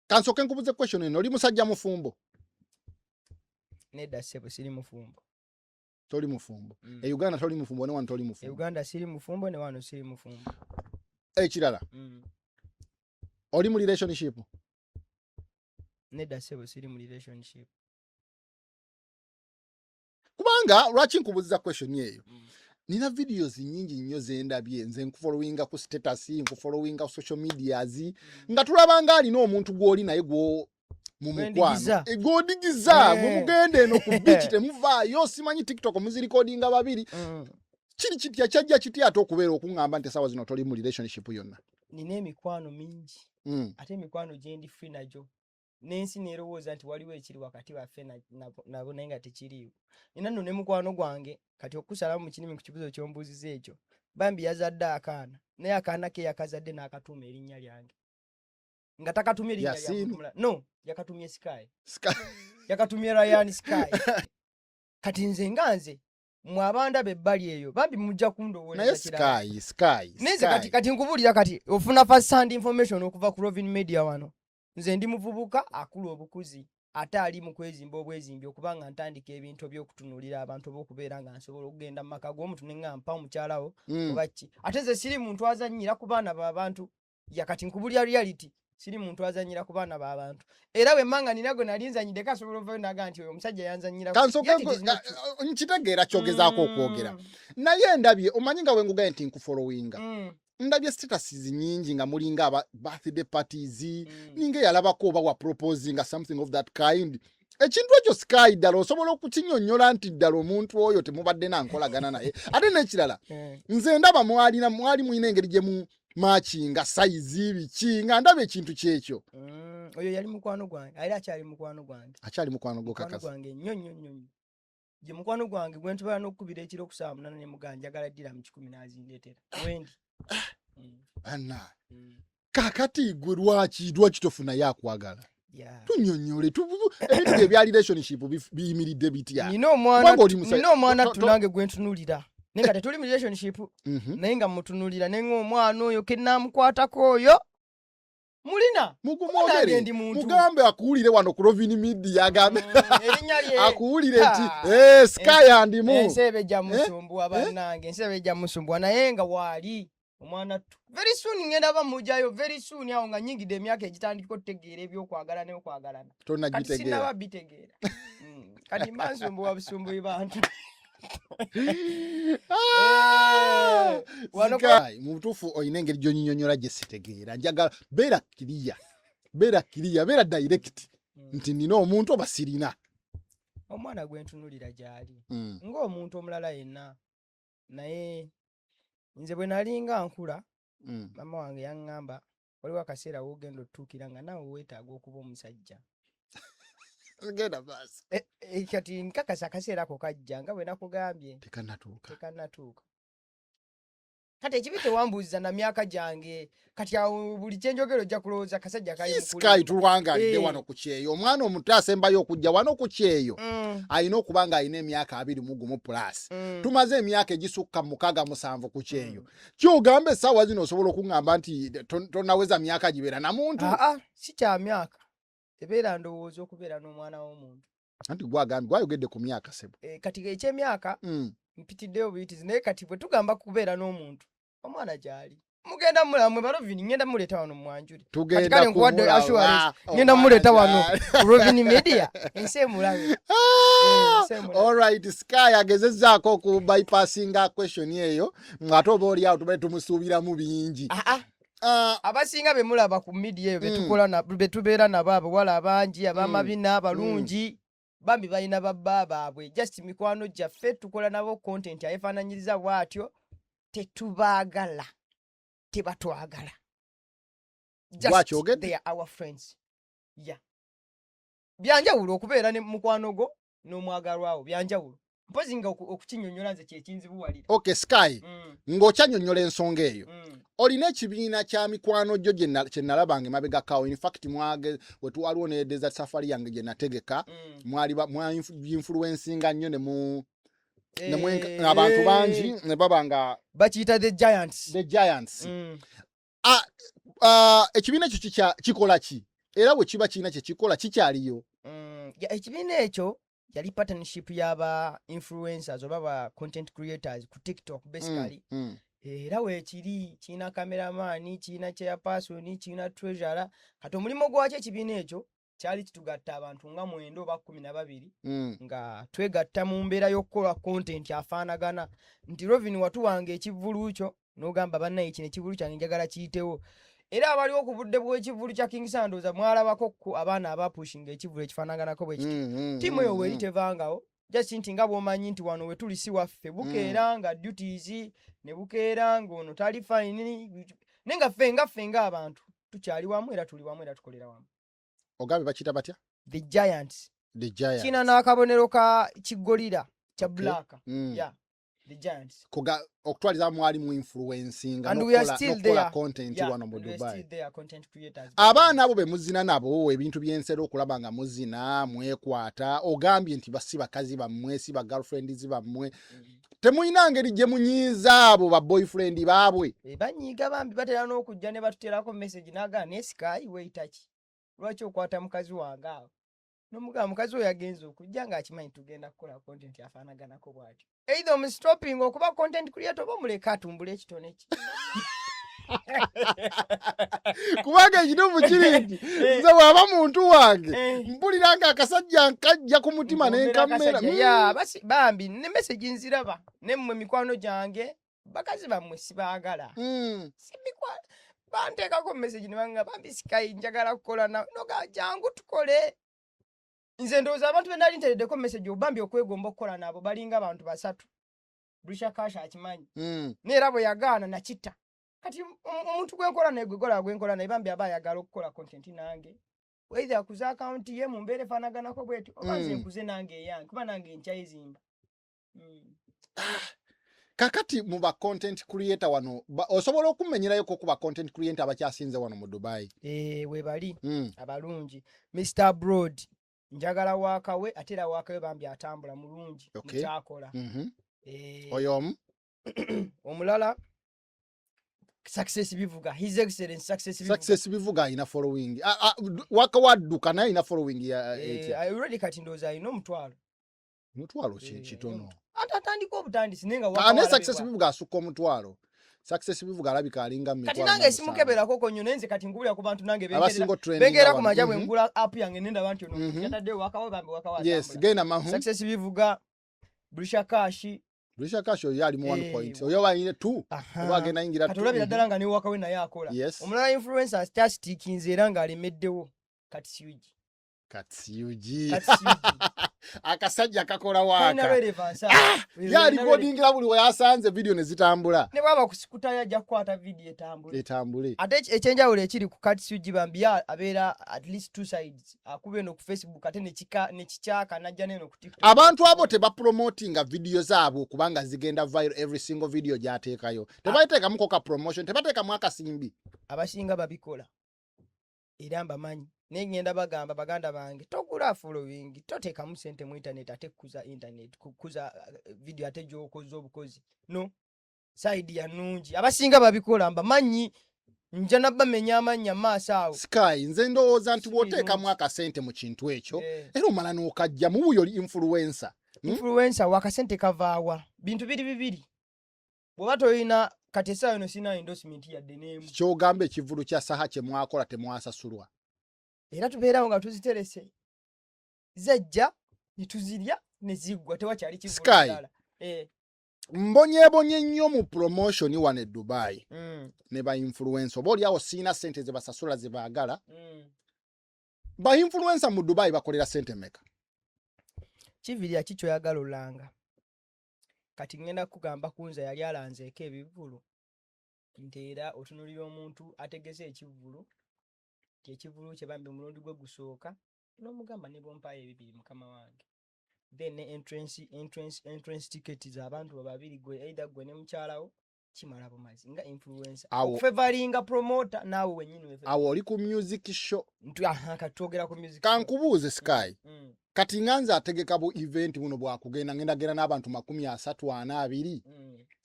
Kansooke nkubuze question eno, oli musajja mufumbo? Nedda ssebo, siri mufumbo. Toli mufumbo. E Uganda toli mufumbo, ne wano toli E mufumbo. Uganda siri mufumbo, ne wano siri mufumbo. Ekirala, oli mu relationship? Nedda ssebo, siri mu relationship. Kubanga lwaki nkubuuziza question eyo, nina videos nyingi nnyo zendabye nze nkufollowinga ku status, nkufollowinga ku social medias, nga tulaba nga alina omuntu gw'oli naye gwo mu mukwano. Gwendigiza. Gw'odigiza, gwe Eh. mugenda eno ku beach temuvaayo, simanyi TikTok muzirikodinga babiri. Kiri kitya, kyajja kitya ate okubeera okuŋŋamba nti essaawa zino toli mu relationship yonna? Nina emikwano mingi, ate emikwano gyendi free nagyo n'ensi neerowooza nti waliwo ekiri wakati waffe nabo, naye nga tekiriiwo. Nina nno ne mukwano gwange kati okusalamu mu kinimi ku kibuzo ky'ombuuziza ekyo, bambi yazadde akaana, naye akaana ke yakazadde n'akatuuma erinnya lyange, nga takatumye erinnya lya Yasin. muntu mulala. No, yakatumye Sky. Yakatumye Ryan Sky. Kati nze nga nze mwe abandaba ebbali eyo, bambi mujja Naye kundowooleza kirala. Sky, Sky, Naye nze kati Sky. kati nkubuulira, kati ofuna first hand information okuva ku Rovin Media wano. Nze ndi muvubuka akula obukuzi, ate ali mu kwezimba obwezimbi, okuba nga ntandika ebintu ebyokutunuulira abantu, oba okubeera nga nsobola okugenda mu maka g'omuntu ne ŋŋamba mpa omukyalawo oba ki. Ate nze siri muntu azannyira ku baana b'abantu. Ya kati nkubulira reality, siri muntu azannyira ku baana b'abantu, era bwe mba nga nina gwe nali nzanyiddeko, asobola ovayo naga nti oyo omusajja yanzannyirako. Kansooke Yet it is not true. Nkitegeera kyogezaako okwogera, naye ndabye, omanyi nga bwe ngugaye nti nkufollowinga, ndabye statuses nyingi nga mulinga aba birthday parties, ninga eyalabako oba wa proposinga, something of that kind. Ekintu ekyo Sky, ddala osobola okukinyonnyola nti ddala omuntu oyo temubadde nankolagana naye? Ate n'ekirala, nze ndaba mwalina, mwali mulina engeri gye mu matchinga size biki, nga ndaba ekintu kyekyo. Oyo yali mukwano gwange, era akyali mukwano gwange. Akyali mukwano gwo? Mukwano Kakasa? gwange nnyo nnyo nnyo nnyo. Gye mukwano gwange gwe ntubala n'okukubira ekiro ku ssaawa 8 ne mugamba njagala ddira mu 100 n'azindeetera wendi. Anna, kakati gwe lwaki tofunayo akwagala? Tunyonnyole, ebintu bye ebya relationship biyimiridde bitya? Nina omwana Kubanga oli nina omwana tunange gwe ntunuulira, naye nga tetuli mu relationship, naye nga mutunuulira naye nga omwana oyo kenaamukwatako oyo mulina. Mugumwogere. Nange ndi muntu. Mugambe akuwulire wano ku Rovin Media, agambe Erinnya lye akuwulire nti Ha. Sky andimu. Ensi eba ejja musumbuwa. Eh? Bannange, ensi eba ejja musumbuwa, naye nga waali omwana ttu very soon ngenda bamujayo very soon, awo nga nyingidde emyaka egitandika okutegeera ebyokwagala n'okwagalana. Kati Tonnagitegeera. sinnaba bitegeera. Kati mba nsumbuwa busumbuyi bantu. Ah! Wano Sky, mu butuufu olina engeri gy'onyinyonnyola gye sitegeera. Njagala beera clear, beera clear, beera direct nti nina omuntu oba sirina. Omwana gwe ntunulira gy'ali ng'omuntu omulala yenna, naye nze bwe nalinga nkula, maama wange yaŋŋamba waliwo akaseera w'ogenda otutuukira nga naawe weetaaga okuba omusajja. Genda maaso. Kati nkakasa akaseera ako kajja nga bwe nakugambye. Tekannatuuka. Tekannatuuka. Kati ekibi tewambuuziza na myaka gyange, kati awo buli kyenjogera ojja kulowooza kasajja kali mu Sky, kulimba. tulwangalidde wano ku kyeyo. Omwana omuto asembayo okujja wano ku kyeyo alina okuba nga alina emyaka 21 plus. Tumaze emyaka egisukka 6, 7 ku kyeyo. Kyogamba essaawa zino osobola okuŋŋamba nti tonnaweza myaka gibeera na muntu? Aa, si kya myaka, ebeera ndowooza okubeera n'omwana w'omuntu. Anti gwagambye, gwayogedde ku myaka, sebo. Kati ekyemyaka mpitiddeyo buyitizi, naye kati bwe tugamba kubeera n'omuntu, omwana gy'ali mugenda mulaba mwe balovini, ngenda muleeta wano mwanjule. Tugenda Kale nkuwadde kumulaba. assurance. Omwana Ngenda muleeta wano gy'ali. ku Rovini Media, ensi emulabe. Ensi emulabe. Alright, Sky agezezzaako oku bypassinga question eyo, ng'ate oba oli awo tubadde tumusuubiramu bingi. Ah, ah. Ah, Abasinga be mulaba ku media eyo betukola betubeera nabo, abawala abangi abamabina abalungi, bambi balina babba baabwe, just mikwano gyaffe, tukola nabo content ayefaananyiriza bw'atyo. Tetubaagala, tebatwagala. Just Gwakyogedde? they are our friends. Yeah, byanjawulo okubeera ne mukwano gwo n'omwagalwawo, byanjawulo. Mpozi nga okukinyonnyola nze kyekinzibuwalira. Okay, Sky, ng'okyanyonnyola ensonga eyo, olina ekibiina kya mikwano gyo kye nalabanga emabegakawo. In fact, mwage wetuwaliwo ne desert safari yange gye nategeka, mwali mwainfluencinga nnyo ne abantu bangi ne baba nga Bakiyita The Giants. The Giants. Ah, ekibiina ekyo kikola ki? Era bwe kiba kirina kye kikola, kikyaliyo? Ya, ekibiina ekyo yali partnership y'aba influencers oba ba content creators ku TikTok basically. Era weekiri, kirina cameraman, kirina chairperson, kirina treasurer. Kati omulimu gwakyo ekibiina ekyo kyali kitugatta abantu nga 9 oba 12 nga twegatta mu mbeera y'okukola content afaanagana, nti Rovin watuwanga ekivvulu kyo n'ogamba, "Bannaye, kino ekivvulu kyange njagala kiyitewo." Era abaliwo ku budde bw'ekivvulu kya King Sandoza mwalabako ku abaana abapushinga ekivvulu ekifaanaganako bwe kiti. Ttiimu eyo weeri, tevangawo, just nti nga bw'omanyi nti wano we tuli si waffe, bukeera nga duties ne bukeera ng'ono tali fine, naye nga ffe ng'abantu tukyali wamu, era tuli wamu, era tukolera wamu. Ogambye bakiyita batya? The Giants. The Giants. Kina n'akabonero ka kigolira kya black. Yeah, The Giants. Okutwaliza mwali mu influencinga And we are still n'okukola there. content Yeah, wano mu and we are Dubai. still there, content creators. Abaana abo be muzina nabo ebintu byensera okulaba nga muzina mwekwata, ogambye nti basi bakazi bammwe, si ba girlfriends bammwe, temulina ngeri gye munyiiza abo ba boyfriend baabwe? Eh, banyiiga bambi, batera n'okujja ne batuteerako message n'agamba, "Naye Sky weeyita ki? Lwaki okwata mukazi wange awo?" Nomugamba, "Mukazi oyo agenza okujja ng'akimanyi tugenda kukola content afaanaganako bw'atyo. Either omustopping okuba content creator oba omuleka atumbule ekitone kye." Kubanga ekituufu kiri nti nze bw'aba muntu wange, mpulira nga akasajja nkajja ku mutima nenkammera. Ya, bambi ne message nziraba, nemmwe mikwano gyange, bakazi bammwe sibaagala. Banteekako message ne banga, "Bambi Sky, njagala kukola nawe." Noga, "Jangu tukole." Nze ndowooza abantu be nali ntereddeko message obambi okwegomba okukola nabo balinga abantu basatu. Brisha Cash akimanyi. Neera bwe yagaana nakita. Kati omuntu gwenkola naye, gwegola gwenkola naye, bambi aba ayagala okukola content nange, either akuze akawunti ye mu mbeera efaanaganako bweti oba nze nkuze nange eyange, kuba nange nkyayizimba. Kakati mu ba content creator wano, osobola okumenyerayoko ku ba content creator abakyasinze wano mu Dubai? Eh, webali abalungi. Mr Abroad, njagala waakawe, ate era waakawe bambi atambula mulungi mukyakola. Eh, Oyo omu. Omulala Success Bivuga, His Excellence Success Bivuga. Success Bivuga alina following. Ah, ah, waka wadduka naye alina following ya Eh, etya? Already kati ndowooza alina 100,000. 100 Eh, kitono. Ate atandika obutandisi naye nga Ah, waka naye walabibwa. Success Bivuga asukka 100,000. Success Bivuga alabika alinga mu Kati 700,000. Nange simukeberako nnyo, naye nze kati ngubulira ku bantu nange Abasinga otrendinga bengeera ku wano. makya bwe ngula app yange nendaba nti ono yataddeyo wakawe, bambi wakawe atambula. Genda mahu. Success Bivuga, Brisha Cash. Brisha Cash oyo ali mu 1 Eh, point, oyo bayine 2 oba agenda yingira Kati 2. olabira ddala nga ne wakawe naye akola. Omulala influencer kyasitiikinze era ng'alemeddewo, Kati Yugi. Kati UG. Kati Yugi. Akasajja kakola Kalina waaka. relevance awo. Yalikodingira buli weyasanze video ne zitambula. Ne bwaba kusikutayo ajja kukwata video etambule. Etambule. Ate ekyenjawulo ekiri ku Kati Yugi, bambi ye abeera at least two sides, akuba eno ku Facebook ate nekikyaka najja neno ku TikTok. Abantu abo tebapromotinga video zaabwe kubanga zigenda viral. Every single video gy'ateekayo tebateekamuko ka promotion, tebateekamu akasimbi. Abasinga babikola era mbamanyi, naye ngenda bagamba, "Baganda bange, togula following, toteekamu sente mu internet ate kukuza internet, kukuza video ate gyokoze obukozi." No side ya nnungi, abasinga babikola mbamanyi, nja nabamenya amannya maaso awo. Sky, nze ndowooza nti Si bw'oteekamu birungi. akasente mu kintu ekyo, Eh. era omala n'okajja mu buyo oli influencer. Influencer wakasente kavaawa? Bintu biri bibiri. Bw'oba toyina, kati essaawa eno sina endorsement yadde n'emu. Kyogamba ekivulu kya Saha kye mwakola temwasasulwa? Era tubeerawo nga tuziterese, zajja ne tuzirya ne ziggwa, tewakyali kivvulu Sky. kirala. Eh, Mbonyeebonye nnyo mu promotion wano e Dubai ne ba influencer. Oba oliawo siina sente ze basasula ze baagala. Ba influencer mu Dubai bakolera sente meka? Kivirya ki kyoyagala olanga? Kati ngenda kugamba kunza yali alanzeeko ebivvulu nti era otunulira omuntu ategese ekivvulu. Nti ekivulu kye bambi omulundi gwe gusooka n'omugamba ne bwompaayo ebibiri mukama wange, then ne entrance ticket z'abantu babiri, gwe either gwe ne mukyalawo, kimala bumazi nga influencer okufavoringa promoter naawe wenyini. Awo oli ku music show. Aha, katwogera ku music. Kankubuuze, Sky. Kati nga nze ategeka bu event buno bwakugenda ngenda genda n'abantu 30, 40, 20,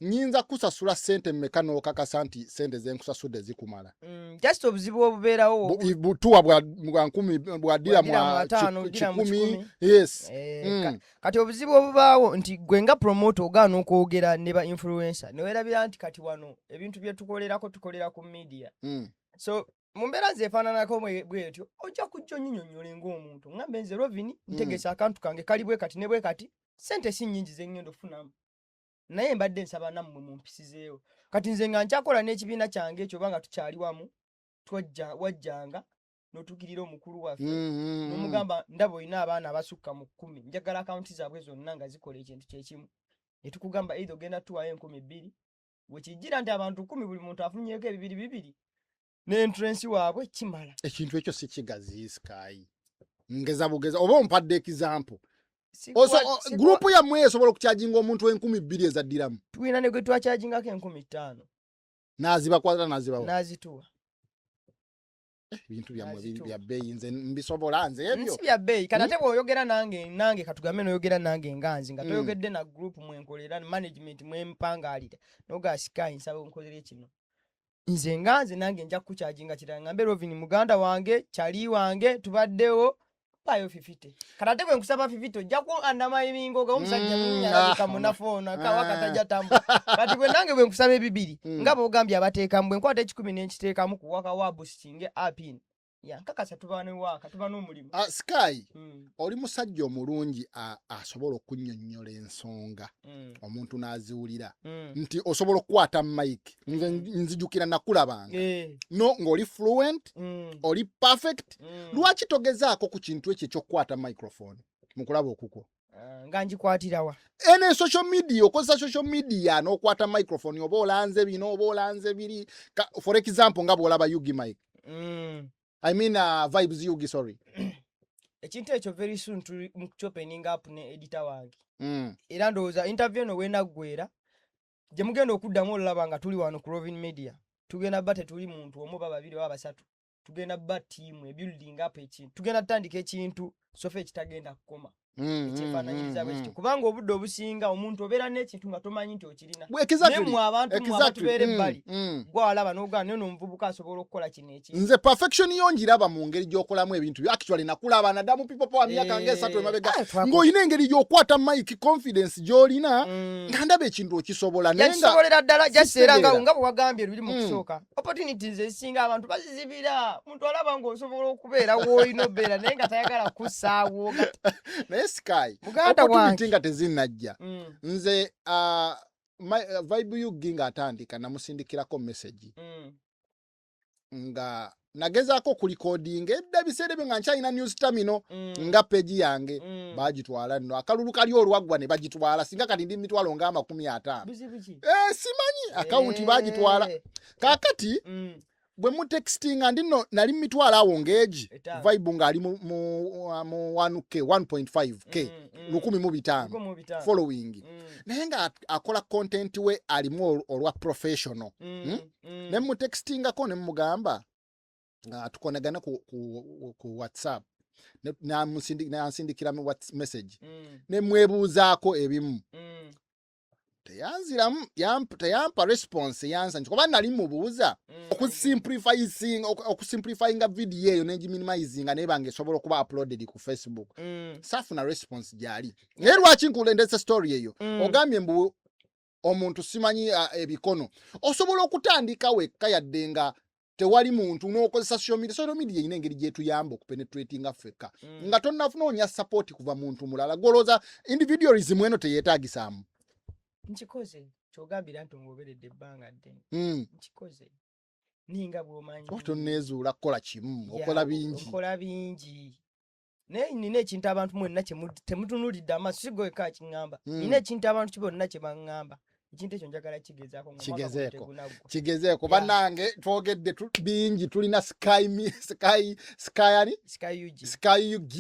nyinza kusasula sente mmeka n'okakasa nti sente zenkusasudde zikumala? Just obuzibu obubeerawo Butuwa bwa 1000 bwadira mwa 100, yes. Eh. Kati obuzibu obubaawo nti gwe nga promoter ogaana okwogera ne ba influencer, newerabira nti kati wano ebintu bye tukolerako, tukolera ku media. So mu mbeera nze efaananako bwetyo, ojja kujja onnyinyonnyole ng'omuntu, ŋŋambe nze Rovini ntegesa akantu kange kali bwe kati ne bwe kati, sente si nnyingi ze ŋŋenda okufunamu, naye mbadde nsaba nammwe mumpisizeewo. Kati nze nga nkyakola n'ekibiina kyange ekyo, oba nga tukyali wamu, twajja wajjanga n'otuukirira omukulu waffe n'omugamba, ndaba olina abaana abasukka mu 10, njagala akawunti zaabwe zonna nga zikola ekintu kyekimu, ne tukugamba either ogenda tuwayo 2000, wekijjira nti abantu 10 buli muntu afunyeeko ebibiri bibiri ne entrance waabwe, kimala. Ekintu ekyo si kigazi, Sky. Ngeza bugeza oba ompadde example. Group yammwe esobola okucharginga omuntu 2000 ezaddiramu? Tulina ne gwe twachargingako 5000. N'azibakwata, n'azibawa? N'azituwa. Ebintu byammwe biri bya bbeeyi, nze mbisobola nze ebyo? Nsi bya bbeeyi. Kati ate bw'oyogera nange, katugambe n'oyogera nange nga nze nga toyogedde na group mwenkolera, management mwempangalira, noga Sky nsaba onkolere kino, nze nga nze nange nja kucharginga kirala, ngambe Rovin muganda wange, kyali wange, tubaddewo, mpaayo 50. Kati ate bwe nkusaba 50 ojja ku undermininga oga omusajja munyalabika munafu ono akawaka tajja tambula. Kati bwe nange bwe nkusaba ebibiri, nga bw'ogambye abateekamu, bwe nkwata 100 n'enkiteekamu ku waka wa boosting app ino yankakasa, tuba ne waaka, tuba n'omulimu. Sky, oli musajja omulungi asobola okunnyonnyola ensonga omuntu n'aziwulira, nti osobola okukwata mic. Nze nzijukira nakulabanga no ng'oli fluent, oli perfect. Lwaki togezaako ku kintu ekyo ekyokukwata microphone mu kulaba okukwo? Ah, nga ngikwatirawa? Ene social media, okozesa social media n'okwata microphone, oba olanze bino oba olanze biri. For example nga bw'olaba Yugi Mike, I mean, Vibes Yugi, sorry. Ekintu ekyo very soon tuli mu opening up ne editor wange. Era ndowooza interview eno wenaggwera gye mugenda okuddamu olulaba nga tuli wano ku Rovin Media, tugenda ba tetuli muntu omu oba babiri oba basatu, tugenda ba team ebuilding up ekintu, tugenda tutandika ekintu sofa ekitagenda kukoma, ekyefaananyiriza bwe kityo, kubanga obudde obusinga omuntu obeera n'ekintu nga tomanyi nti okirina. Naye mmwe abantu mmwe abatubeera ebbali, gwalaba n'ogaa naye n'omuvubuka asobola okukola kino ekintu. Nze perfection yo ngiraba mu ngeri gy'okolamu ebintu byo. Actually nakulaba nadda mu People Power myaka nga 3 emabega, ng'olina engeri gy'okwata mic, confidence gy'olina, nga ndaba ekintu okisobola, naye nga yakisobolera ddala, just era nga sitegeera. Nga bwe wagambye luli mu kusooka, opportunities ezisinga abantu bazizibira. Muntu alaba ng'osobola okubeera w'olina obeera, naye nga tayagala kussaawo nga Naye Sky, muganda opportunity wange nga tezinnajja, nze Vibe Ug ng'atandika namusindikirako message, nga nagezaako okurecordinga edda ebiseera ebyo nga nkyalina news terminal, nga page yange bagitwala nno, akalulu kali olwaggwa ne bagitwala. Singa kati ndi mitwalo nga 50. Buzibu ki? Eh, simanyi, akawunti bagitwala. Kaakati bwe mutextinga, ndi nno nali mitwalo awo ng'egi 5. Vibe ng'ali mu 1K, 1.5K, 1500 1500. following, naye nga akola content we alimu olwa professional. Ne mutextingako ne mugamba nga tukonagana ku WhatsApp. Nansindikira mu message, ne mwebuuzaako ebimu. Teyanziramu, teyampa response yansanyusa, kuba nali mubuuza okusimplifyinga video eyo nengiminimizinga naye nga esobola okuba uploaded ku Facebook. Saafuna response gyali. Naye lwaki nkulendesa story eyo? Ogambye mbu omuntu simanyi ebikono, osobola okutandika wekka yadde nga tewali muntu, n'okozesa social media. Social media erina engeri gyetuyamba okupenetratinga ffekka nga tonnafunoonya support kuva muntu mulala. Golooza individualism eno teyeetaagisaamu? Nkikoze, kyogambira nti ngoberedde ebbanga ddene. Nkikoze ninga bw'omanyi. Oba tonneezuula kukola kimu, okola bingi. Nkola bingi, naye nina ekintu abantu mwenna temutunuulidde amaaso, si gwe wekka akiŋŋamba. Nina ekintu abantu ki bonna kye baŋŋamba. Ekintu ekyo njagala kigezaako nga omwaka guno Kigezeeko. tegunaggwa. Kigezeeko. Yeah. Bannange, twogedde bingi. Tulina Sky Sky Sky ani? Sky UG. Sky UG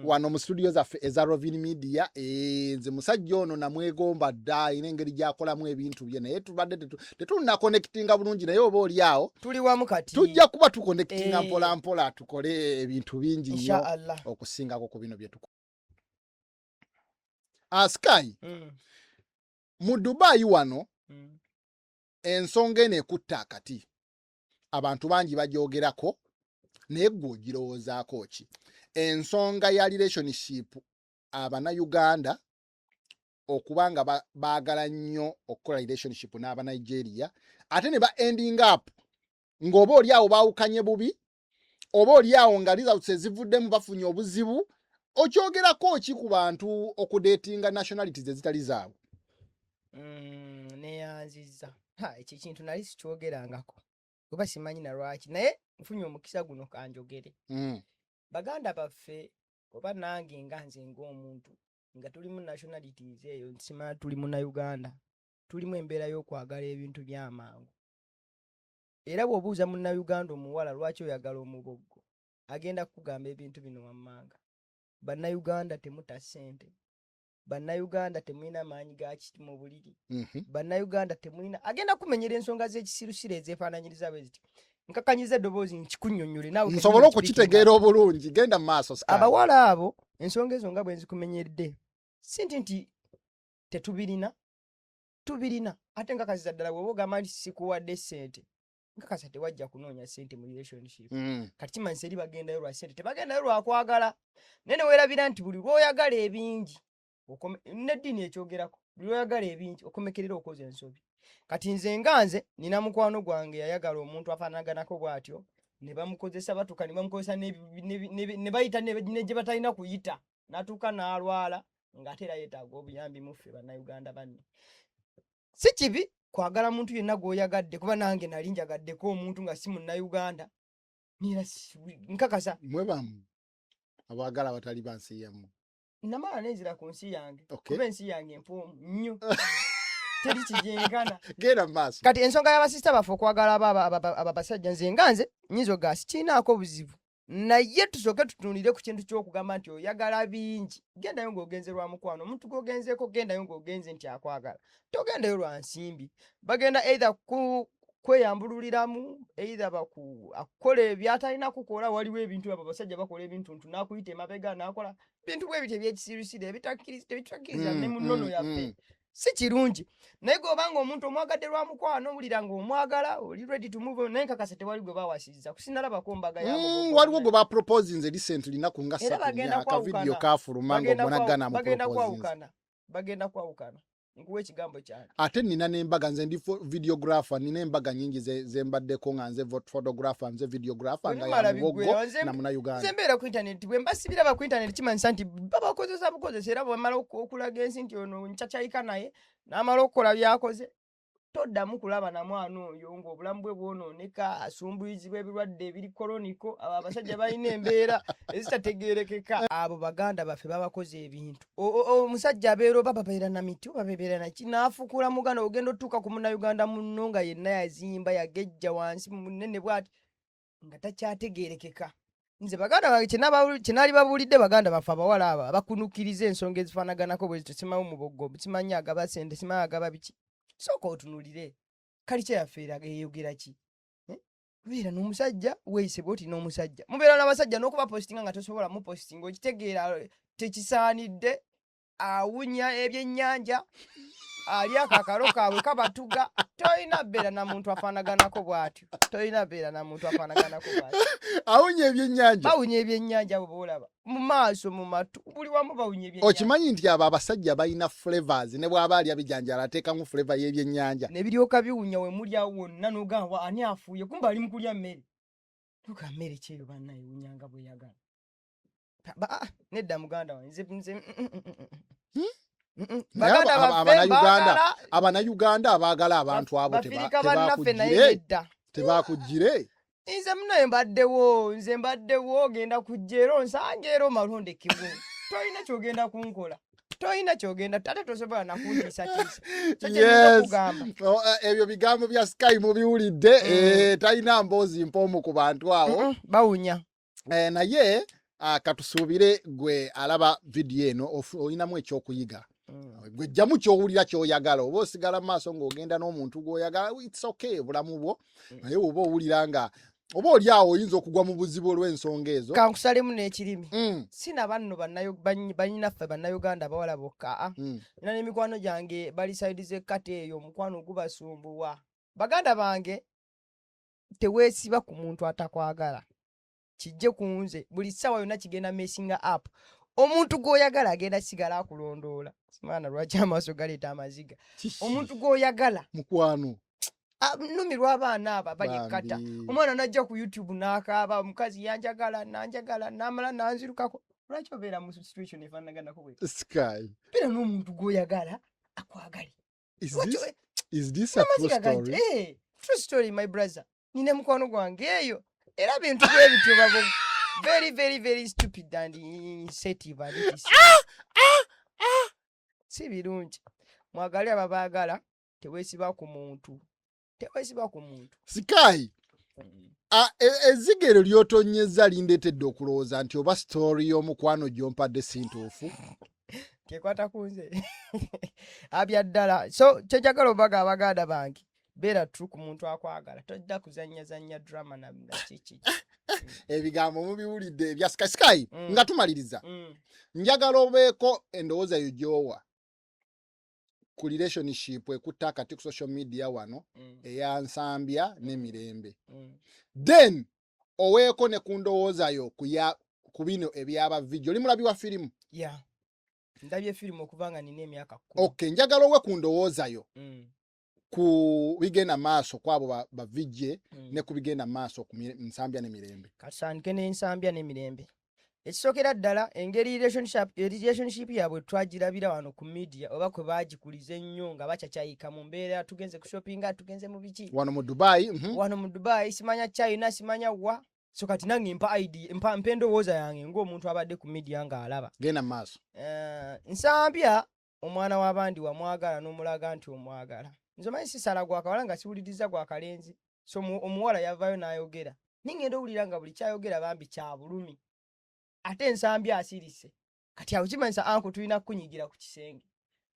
wano mu studio zaffe eza Rovin Media. Nze musajja ono namwegomba dda, alina engeri gy'akolamu ebintu bye, naye tubadde tetunnaconnectinga bulungi, naye oba oli awo Tuli wamu kati. Tujja kuba tuconnectinga mpola mpola, tukole ebintu bingi nnyo Insha Allah. okusingako ku bino bye tukola. Ah, Sky, mu Dubai wano ensonga eno ekutta akati, abantu bangi bagyogerako, naye gwe ogirowoozaako ki, ensonga ya relationship, Abannayuganda okuba nga baagala nnyo okukola relationship n'Abanigeria, ate ne ba ending up ng'oba oli awo baawukanye bubi, oba oli awo nga results ezivuddemu bafunye obuzibu? Okyogerako ki ku bantu okudatinga nationalities ezitali zaabwe? Neyanzizza. Ha, ekyo ekintu nali sikyogerangako oba simanyi na lwaki, naye nfunye omukisa guno kanjogere. Baganda baffe oba nange nga nze ng'omuntu nga tulimu nationalities eyo, nsimala tuli Munnayuganda, tulimu embeera y'okwagala ebintu by'amangu. Era bw'obuuza Munnayuganda omuwala lwaki oyagala omuboggo, agenda kukugamba ebintu bino wammanga: Bannayuganda temuta ssente, Bannayuganda temulina maanyi ga kiti mu buliri, Bannayuganda temulina. Agenda kumenyera ensonga z'ekisirusiru ezeefaananyiriza bwe ziti. Nkakanyiza eddoboozi nkikunnyonnyole naawe kennyini nsobole okipickinga. Okukitegeera obulungi, genda mu maaso, Sky. Abawala abo, ensonga ezo nga bwe nzikumenyeredde, si nti tetubirina, tubirina. Ate nkakasiza ddala, bw'oba ogamba nti sikuwadde ssente, nkakasa tewajja kunoonya ssente mu relationship. Kati kimanyisa eri bagendayo lwa ssente, tebagendayo lwakwagala. Naye neweerabira nti buli lw'oyagala ebingi, n'eddiini ekyogerako, buli lw'oyagala ebingi okomekerera okoze ensobi. Kati nze nga nze nina mukwano gwange yayagala omuntu afaanaganako bw'atyo, ne bamukozesa, batuuka ne bamukozesa ne bayita ne gye batalina kuyita, n'atuuka n'alwala ng'ate era yeetaaga obuyambi muffe Bannayuganda banne. Si kibi kwagala muntu yenna gw'oyagadde, kuba nange nali njagaddeko omuntu nga si Munnayuganda, nera nkakasa. Mwe bamu abaagala abatali bansi yammwe. Namala nenzira ku nsi yange, kuba ensi yange empoomu nnyo, teri kijenkana. Genda mu maaso. Kati ensonga y'abasista baffe okwagala abo abasajja, nze nga nze nyinza ogaa sikiinaako buzibu, naye tusooke tutunulire ku kintu ky'okugamba nti oyagala bingi. Gendayo ng'ogenze lwa mukwano, omuntu gw'ogenzeeko gendayo ng'ogenze nti akwagala, togendayo lwa nsimbi. Bagenda either ku kweyambululiramu, either baku akukola ebyatalina kukola. Waliwo ebintu abo abasajja bakola ebintu ntu n'akuyita emabega n'akola bintu bwe bityo ebyekisirusiru ebitakkiriza ne mu nnono yaffe. Si kirungi, naye gweobanga omuntu omwagadde lwa mukwano, owulira ng'omwagala, oli ready to move on. Naye nkakasa tewali gwe bawasizza, kusinalabako mbaga ya mugogo. Waliwo gwe baproposinze recently, naku nga Era 3 bagenda akavidiyo kwawukana. kafuluma Bagenda ng'omunagana bagenda amuproposinze. kwawukana, bagenda kwawukana, nkuwa ekigambo kyange. Ate nina n'embaga, nze ndi videographer, nina embaga nyingi ze mbaddeko nga nze photographer, nze videographer nga Bwe ya bimala mubogo biggwera, na Munnayuganda. Nze mbeera ku internet, bwe mbasibiraba ku internet kimanyisa nti babakozesa bukozesa, era bwemala okulaga ensi nti ono ncacaika naye n'amala okukola byakoze, toddamu kulaba na mwana oyo ng'obulamu bwe bwonooneka, asumbuyizibwa ebirwadde ebiri chronic. Abo abasajja balina embeera ezitategeerekeka. Abo baganda baffe babakoze ebintu. Omusajja abeera oba babeera na miti oba babeera naki, n'afukula muganda, ogenda otuuka ku Munnayuganda munno nga yenna yazimba, yagejja wansi munene bw'ati nga takyategeerekeka. Nze baganda bange kyenaali babuulidde, baganda baffe abawala abo abakunukiriza ensonga ezifaanaganako bwe zityo, simanyi muboggo, simanyi agaba sente, simanyi agaba biki, sooka otunulire kalica yaffe eraga eyogera ki. Eh? Beera n'omusajja weeyise bwoti n'omusajja, mubeera n'abasajja n'okubapositinga nga tosobola mupositinga, okitegeera tekisaanidde. Awunya ebyennyanja, ali ako akalo kaabwe kabatuga. Tolina beera na muntu afaanaganako bw'atyo, tolina beera na muntu afaanaganako bw'atyo. Awunya ebyennyanja? Bawunya ebyennyanja abo boolaba mu maaso, mu matu, buli wamu bawunya ebyennyanja. Okimanyi nti abo abasajja balina flavors, ne bw'aba alya bijanjala ateekamu flavor y'ebyennyanja. Ne biryoka biwunya we mulya wonna, n'ogamba ani afuuye, kumbe ali mu kulya mmere. Tuka mmere kyeyo bannaye ewunya nga bweyagala. Ah, nedda muganda wange, nze Naye Baganda baffe Abannayuganda Abannayuganda abaagala abantu abo Bafirika bannaffe, naye tebakugire nedda. Tebakugire. Nze munaye mbaddewo, nze mbaddewo, ogenda kujja era onsange era omalondekebwo, tolina kyogenda kunkola. Tolina kyogenda, ate tosobola nakuntiisatiisa. So kyenyiza okugamba. Oh, ebyo bigambo bya Sky mubiwulidde. Talina mboozi mpoomu ku bantu awo. Bawunya. Naye katusuubire gwe alaba vidiyo eno olinamu ekyokuyiga. Gwe jjamu kyowulira kyoyagala, oba osigala mu maaso ng'ogenda n'omuntu gw'oyagala, it's okay, obulamu bwo. Naye oba owulira nga oba oli awo oyinza okugwa mu buzibu olw'ensonga ezo. Kankusalemu n'ekirimi. Sina banno bannyinaffe Bannayuganda abawala bokka, ah. Nina n'emikwano gyange bali side z'ekkata eyo, omukwano gubasumbuwa. Baganda bange, teweesiba ku muntu atakwagala. Kijje ku nze, buli ssaawa yonna kigenda messinga up. Omuntu gw'oyagala agenda sigala akulondoola. Simaana lwaki amaaso galeeta amaziga. Kiki? Omuntu gw'oyagala Mukwano. Ah, nnumirwa abaana abo abali ekkata. Bambi. Omwana n'ajja ku YouTube n'akaaba, omukazi yanjagala, nanjagala, n'amala n'anzirukako. Lwaki obeera mu situation efaanaganako bwe? Sky. Beera n'omuntu gw'oyagala akwagale. Is Lwaki is this a true N'amaziga gajja. story? Eh, true story, my brother. Nina mukwano gwange eyo, era bintu bwe bityo babo very, very, very stupid and insensitive and it is si birungi. Mwagale ababaagala, teweesiba ku muntu, teweesiba ku muntu. Sky, ezziga eryo ly'otonnyezza lindeetedde okulowooza nti oba story y'omukwano gy'ompadde si ntuufu. Tekwata ku nze abya ddala. So kyenjagala obaga, abaganda bange, beera true ku muntu akwagala, tojja kuzannyazannya drama na kiki. Ebigambo mubiwulidde ebya Sky. Sky, nga tumaliriza, njagala obeeko endowooza yo gy'owa ku relationship ekutta akati ku social media wano eya Nsambya n'Emirembe. Then oweeko ne ku ndowooza yo ku bino ebyaba video. Oli mulabi wa firimu? Yeah, ndabye firimu okuva nga nina emyaka 10. Okay, njagala owe ku ndowooza yo ku bigenda maaso kwabo ba VJ ne ku bigenda maaso ku Nsambya n'Emirembe. Katutandike n'Ensambya n'Emirembe. Ekisookera ddala, engeri relationship yaabwe twagirabira wano ku media, oba kwe baagikuliza ennyo nga bakyakyayika mu mbeera, tugenze ku shoppinga, tugenze mu biki. Wano mu Dubai. Wano mu Dubai, simanya China, simanya wa. So kati nange mpa id mpa endowooza yange ng'omuntu abadde ku media ng'alaba. Genda mu maaso. Nsambya omwana w'abandi wamwagala n'omulaga nti omwagala. Nze omanyi sisala gwakawala nga siwuliriza gwakalenzi. So omuwala yavaayo n'ayogera, ningenda owulira nga buli kyayogera bambi kya bulumi, ate Nsambya asirise. Kati awo kimanyisa anko tulina kukunyigira ku kisenge.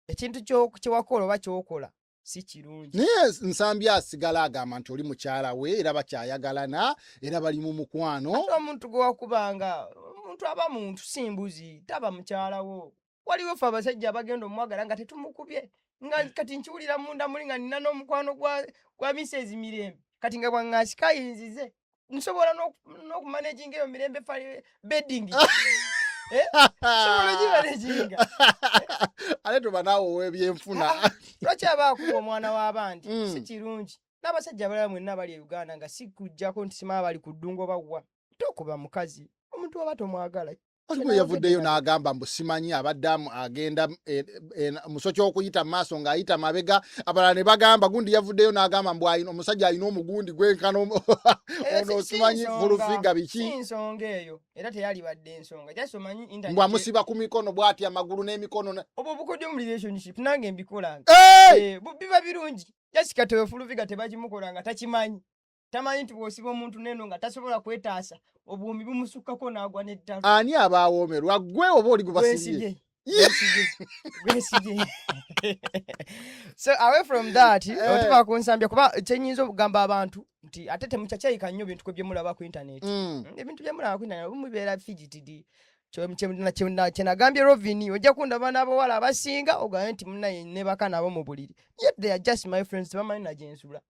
Ekintu kyewakola oba kyokola si kirungi. Naye Nsambya asigala agamba nti oli mukyala we, era bakyayagalana, era bali mu mukwano. Ate omuntu gwe wakubanga, omuntu aba muntu, si mbuzi, taba mukyala wo. Waliwo ffe abasajja abagenda omwagala nga tetumukubye, nga kati nkiwulira munda muli nga nina n'omukwano gwa Mrs Mirembe. Kati nga bwaŋŋansika yinzize nsobola n'okumanaginga eyo Mirembe Bedding. Eh? Nsobola ogimanaginga. Ate tuba naawe ow'ebyenfuna. Ah, lwaki aba akuba omwana w'abandi? Si kirungi. N'abasajja abalala mwenna abali e Uganda, nga si kujjako nti simaba bali ku ddungu oba wa, tokuba mukazi omuntu oba tomwagala. Waliwo yavuddeyo n'agamba mbu simanyi abadde agenda muso ky'okuyita mu maaso ng'ayita mabega. Abalala ne bagamba gundi yavuddeyo n'agamba mbu omusajja alina omugundi gwenkana ono Si simanyi fulufiga biki. Si nsonga eyo, era teyalibadde ensonga. Just omanyi internet Mbu amusiba ku mikono bw'ati, amagulu n'emikono Obwo obukodyo mu relationship nange mbikolanga. Hey! Biba birungi. Just kati oyo fulufiga tebakimukola nga takimanyi, tamanyi nti bw'osiba omuntu neno nga tasobola kwetaasa, obuwumi bumusukkako n'agwa n'ettalo. Ani abawoomerwa, gwe oba oli gwe basibye? Gwensibye, gwensibye, gwensibye. So away from that, otuva ku Nsambya, kuba kyenyinza okugamba abantu nti ate temukyakyayika nnyo bintu kwe byemulaba ku internet. Ebintu byemulaba ku internet obumu bibeera fidgeted. Kyenagambye Rovini, ojja kundaba n'abawala abasinga ogambe nti munaye nebaka nabo mu buliri, yet they are just my friends, tebamanyi nagyensula.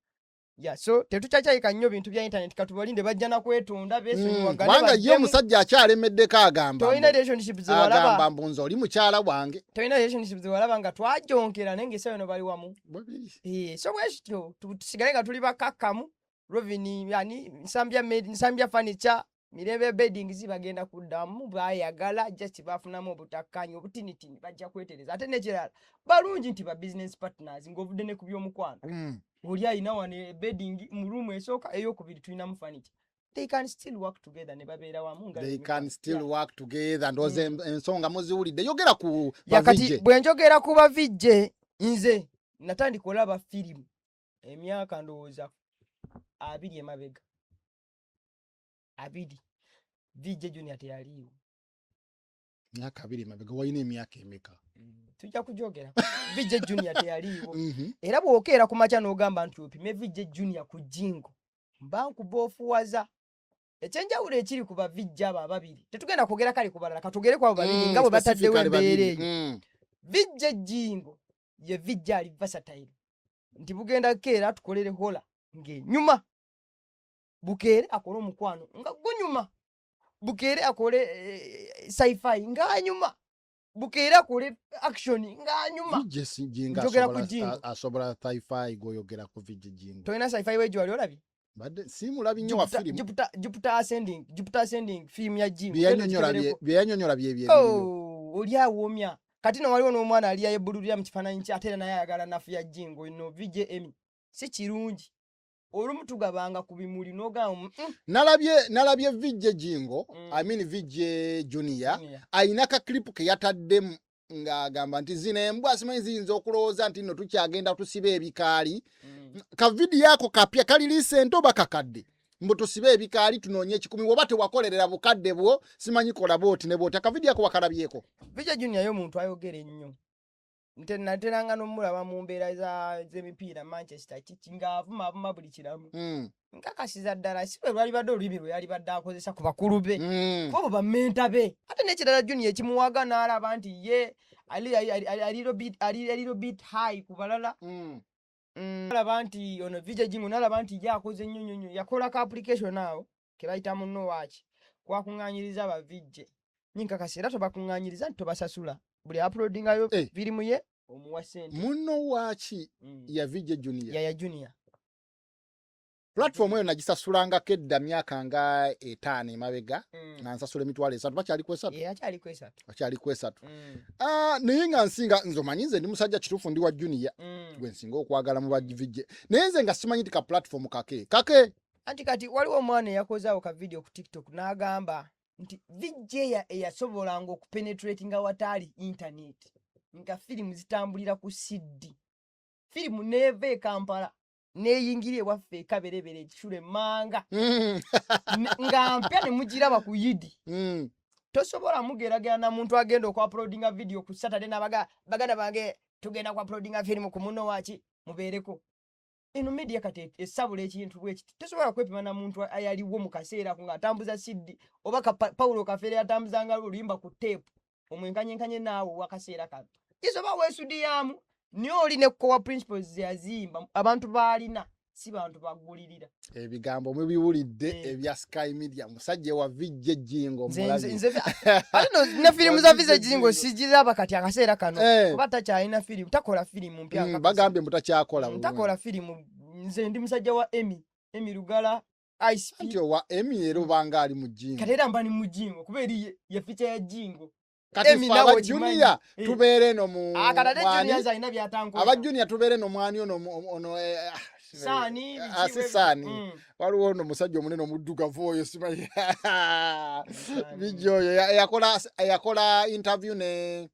Yeah, so tetukyakyayika nnyo bintu bya internet. Katubalinde, bajja nakwetonda, besonyiwagane. Kubanga ye Baddemu. omusajja akyalemeddeko, agamba Tolina relationship zewalaba. Agamba mbu nze oli mukyala wange. Tolina relationship zewalaba nga twajonkera, naye ngaesayo no bali wamu. Bwe biri. So bwekityo tusigale nga tuli bakakkamu. Rovini yani Nsambya Nsambya Furniture, Mirembe Beddings bagenda kuddamu bayagala, just bafunamu obutakkaanya obutinitini, bajja kwetereza. Ate nekirala, balungi nti ba business partners ng'ovudde ne ku by'omukwano. Oli alina wano bedding mu room esooka, eyokubiri tulinamu furniture. They can still work together ne babeera wamu nga They emikwano. can still work together. Ndowooza ensonga muziwulidde. Yogera ku Ya, kati bavijje. bwe njogera ku bavijje, nze natandika olaba firimu emyaka ndowooza 20 emabega, 20, VJ Junior teyaliiwo. Myaka 20 emabega walina emyaka emeka? Tujja kujogera. VJ Junior teyaliiwo. Era bw'okeera ku makya n'ogamba nti opime VJ Junior ku Jingo, mba nkuba ofuwaza. Ekyenjawulo ekiri ku bavijja abo ababiri, tetugenda kwogera kale ku balala, katugere ku abo babiri nga bwe bataddewo Specifically embeera babiri. eyo. VJ Jingo ye VJ ali versatile, nti bugenda keera atukolere hola ng'enyuma, bukeere akole omukwano nga gunyuma, bukeere akole sci-fi ng'anyuma, bukeere akole action ng'anyuma. VJ si Jingo. Njogera ku Asobola Jingo. Asobola sci-fi. Gw'oyogera ku VJ Jingo. Tolina sci-fi weegi wali olabye? Badde simulabi nnyo wa firimu. Jupiter Ascending firimu ya Jingo. Bye yannyonnyola bye yannyonnyola bye bye ebiriyo. Oh, oli awoomya. Kati no waliwo n'omwana ali yayebbululira mu kifaananyi kye, ate era naye ayagala nafu ya Jingo. No VJ Emmy si kirungi, olumu tugabanga ku bimuli n'ogamba Nalabye VJ Jingo, I mean VJ Junior, Junior. Ayina ka clip ke yataddemu ng'agamba nti zino embwa simanyi ziyinza okulowooza nti nno tukyagenda tusiba ebikaali. Ka vidiyo ako kapya, kali recent oba kakadde? Mbu tusibe ebikaali, tunoonye 1,000, woba tewakolerera bukadde bwo simanyi kola bwoti ne bwoti. Akavidiyo ako wakalabyeko? VJ Junior yo muntu ayogera ennyo. Nte nateranga n'omulaba mu mbeera z'emipiira, Manchester kiki, ng'avuma avuma buli kiramu. Nkakasiza ddala si lwe lwalibadde olulimi lwe yalibadde akozesa ku bakulu be, kuba bamenta be. Ate n'ekirala, Junior ekimuwaga n'alaba nti ye ali a little bit high ku balala. Alaba nti ono VJ Jingo n'alaba nti ye akoze nnyo nnyo nnyo, yakola ka application awo ke bayita munno waaki kwakuŋŋaanyiriza aba VJ. Ninkakasa era tobakuŋŋaanyiriza nti tobasasula, buli uploadingayo firimu ye omuwa ssente. Munno waaki? Ya VJ Junior? Ya Junior. Platform eyo nagisasulangako edda, myaka nga 5 emabega, nga nsasula 30,000. Bakyali ku 3? Ye akyali ku 3. Bakyali ku 3. Ah, naye nga nsinga nze omanyi nze ndi musajja kituufu, ndi wa Junior, gwe nsinga okwagala mu ba VJ, naye nze nga simanyi nti ka platform kake kake. Anti kati waliwo omwana eyakoze awo ka video ku TikTok n'agamba nti VJ eyasobolanga okupenetratinga wataali internet, nga firimu zitambulira ku CD, firimu neeva e Kampala neyingira ewaffe ekaberebere ekisulo emmanga, nga mpya ne mugiraba ku yidi. Tosobola mugeragera na muntu agenda okuuploadinga video ku Saturday n'abaga baganda bange tugenda kuuploadinga firimu ku muno waki mubeereko. Eno media kati esabula ekintu bwekiti, tosobola kwepima na muntu ayaliwo mu kaseera ako ng'atambuza CD, oba ka Paulo Kafeere yatambuzanga oluyimba ku tape, omwenkanyenkanye naawe owakaseera kano isoba weesudiyamu. Naye oli ne core principles zeyazimba, abantu baalina si bantu bagulirira. Ebigambo mubiwulidde ebya Sky Media, musajja wa VJ Jingo. Mulabi. Ate no, ne firimu za Wa VJ VJ Jingo Jingo. sigiraba kati akaseera kano, kuba takyalina firimu, takola firimu mpya nkakasa. Bagambye mbu takyakola bulungi. Takola firimu. Nze ndi musajja wa Emmy, Emmy Lugala, ICP. Anti owa Emmy era obanga ali mu Jingo. Kati era mba ni mu Jingo kuba eri ye ficha ya Jingo. Kati Emmy ffe nawe aba okimanyi. Junior tubeere eno mu Ah, kati ate mwani? Junior nze alina byatankola. Aba Junior tubeere eno mwani ono ono Saani, ah, biki si Saani. Waliwo ono omusajja omunene omuddugavu oyo, simanyi bijja oyo yakola interview ne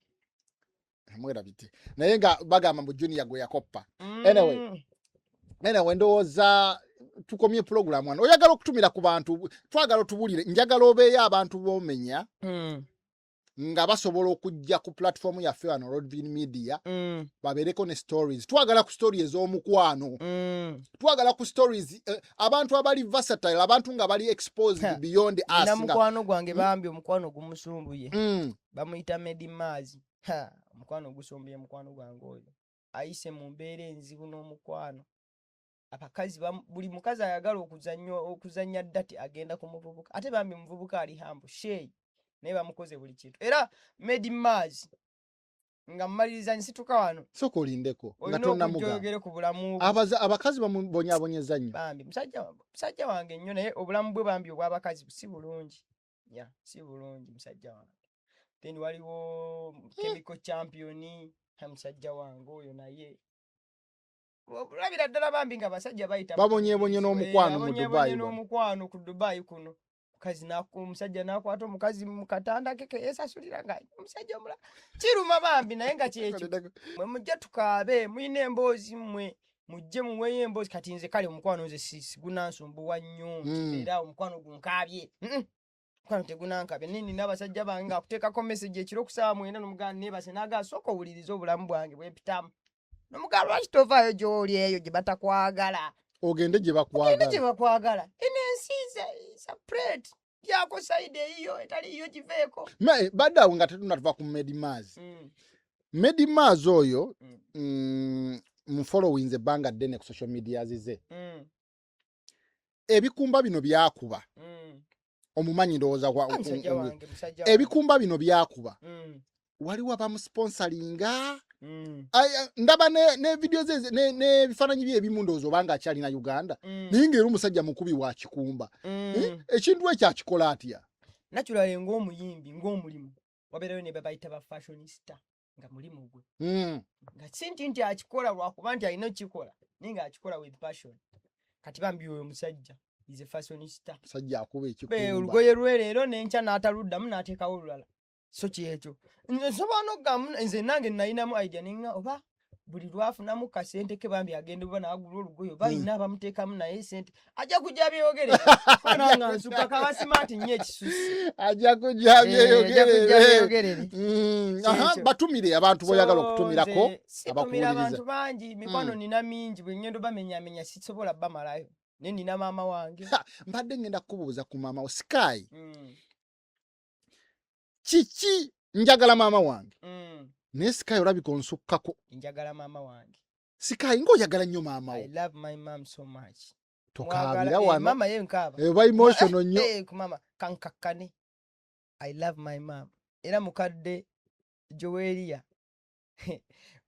mwerabidde, naye nga bagamba mbu Junior gwe yakoppa. Anyway. Anyway, ndowooza tukomye program wano. Oyagala okutumira ku bantu, twagala otubulire, njagala obeeyo abantu b'omenya nga basobola okujja ku platform yaffe wano Rodvin Media, babeereko ne stories. Twagala ku story ez'omukwano, twagala ku stories abantu abali versatile, abantu nga bali exposed beyond us Nina nga mukwano gwange bambi, omukwano gumusumbuye. Bamuyita Medi Maazi. Ha, omukwano gusumbuye mukwano gwange oyo, ayise mu mbeera enzibu n'omukwano. Abakazi buli mukazi ayagala okuzannya dati agenda ku muvubuka, ate bambi muvubuka ali humble sheyi, naye bamukoze buli kintu. Era Medi Maazi, nga mmaliriza nsituka wano, Sooka olindeko nga olina okujja tonnamugamba. oyogere ku bulamu bwe. Abakazi bamubonyaabonyeza nnyo. Bambi musajja wange nnyo, naye obulamu bwe bambi obw'abakazi si bulungi, ya si bulungi musajja wange. Then waliwo Chemical Champion, ha, musajja wange oyo naye. Olabira ddala bambi nga basajja bayita Babonyeebonye n'omukwano mu abonyeebonye Dubai wano. N'omukwano ku Dubai kuno. Mukazi omusajja n'akwata omukazi mu katanda ke keyeesasulira nga omusajja omulala, kiruma bambi, naye nga kyekyo. Mwe mujje tukaabe, mulina emboozi, mmwe mujje muweeyo emboozi. Kati nze kale omukwano nze sigunansumbuwa nnyo nti era omukwano gunkaabye. Mukwano tegunankabye, naye nina abasajja bange nga akuteekako message ekiro ku ssaawa 9, nomugamba neebase, nagaa sooka owulirize obulamu bwange bwempitamu, nomugamba lwaki tovaayo gy'oli eyo gye batakwagala, ogende gye ogende bakwagala. Gye bakwagala. Eno ensi separate lyako side eyiyo etaliiyo giveeko. Badde awo nga tetunatuva ku Medimaz. Medimaz oyo mufollowinze ebbanga ddene ku social media zize. Ebikumba bino byakuba, omumanyi ndowooza Ah, musajja wange, musajja wange. Ebikumba bino byakuba, waliwo abamusponsalinga. Ndaba ne video ze n'ebifaananyi bye ebimu, ndowooza obanga akyalina Uganda, naye ng'era omusajja mukubi wa kikumba. Eh, ekintu ekyo akikola atya? Naturally, ng'omuyimbi, ng'omulimu, wabeerayo ne babayita ba fashionista nga mulimu gwe, nga si nti akikola lwakuba nti alina okukikola, naye ng'akikola with passion. Kati bambi oyo omusajja is a fashionista. Musajja akuba ekikumba. Olugoye lwe leero n'enkya n'ataluddamu n'ateekawo olulala. So kyekyo, nze nsobola n'okugamba nze nange nalinamu idea nenga oba buli lwafunamu kasente ke bambi agenda oba n'agula olugoye oba alina abamuteekamu, naye sente ajja kujja byeyogere nga nsuka kaba smart nnyo ekisusse. Ajja kujja Eh, ajja kujja byeyogerere. byeyogerere. Aha, Kyekyo. batumire abantu boyagala So, okutumirako nze situmira abakuwuliriza. abantu bangi, mikwano nina mingi, bwe ngenda bamenyamenya sisobola bamalayo, naye nina maama wange. Ha, mbadde ngenda kukubuuza ku maama wo. Sky, kiki njagala maama wange, naye Sky olabika onsukkako. Njagala maama wange. Sky, ng'oyagala nnyo maama I wo. love my mom so much. Tokaabira Mwagala- wano. Maama ye nkaaba. Oba emotional nnyo. Ku maama kankakkane. I love my mom. Era mukadde Joweria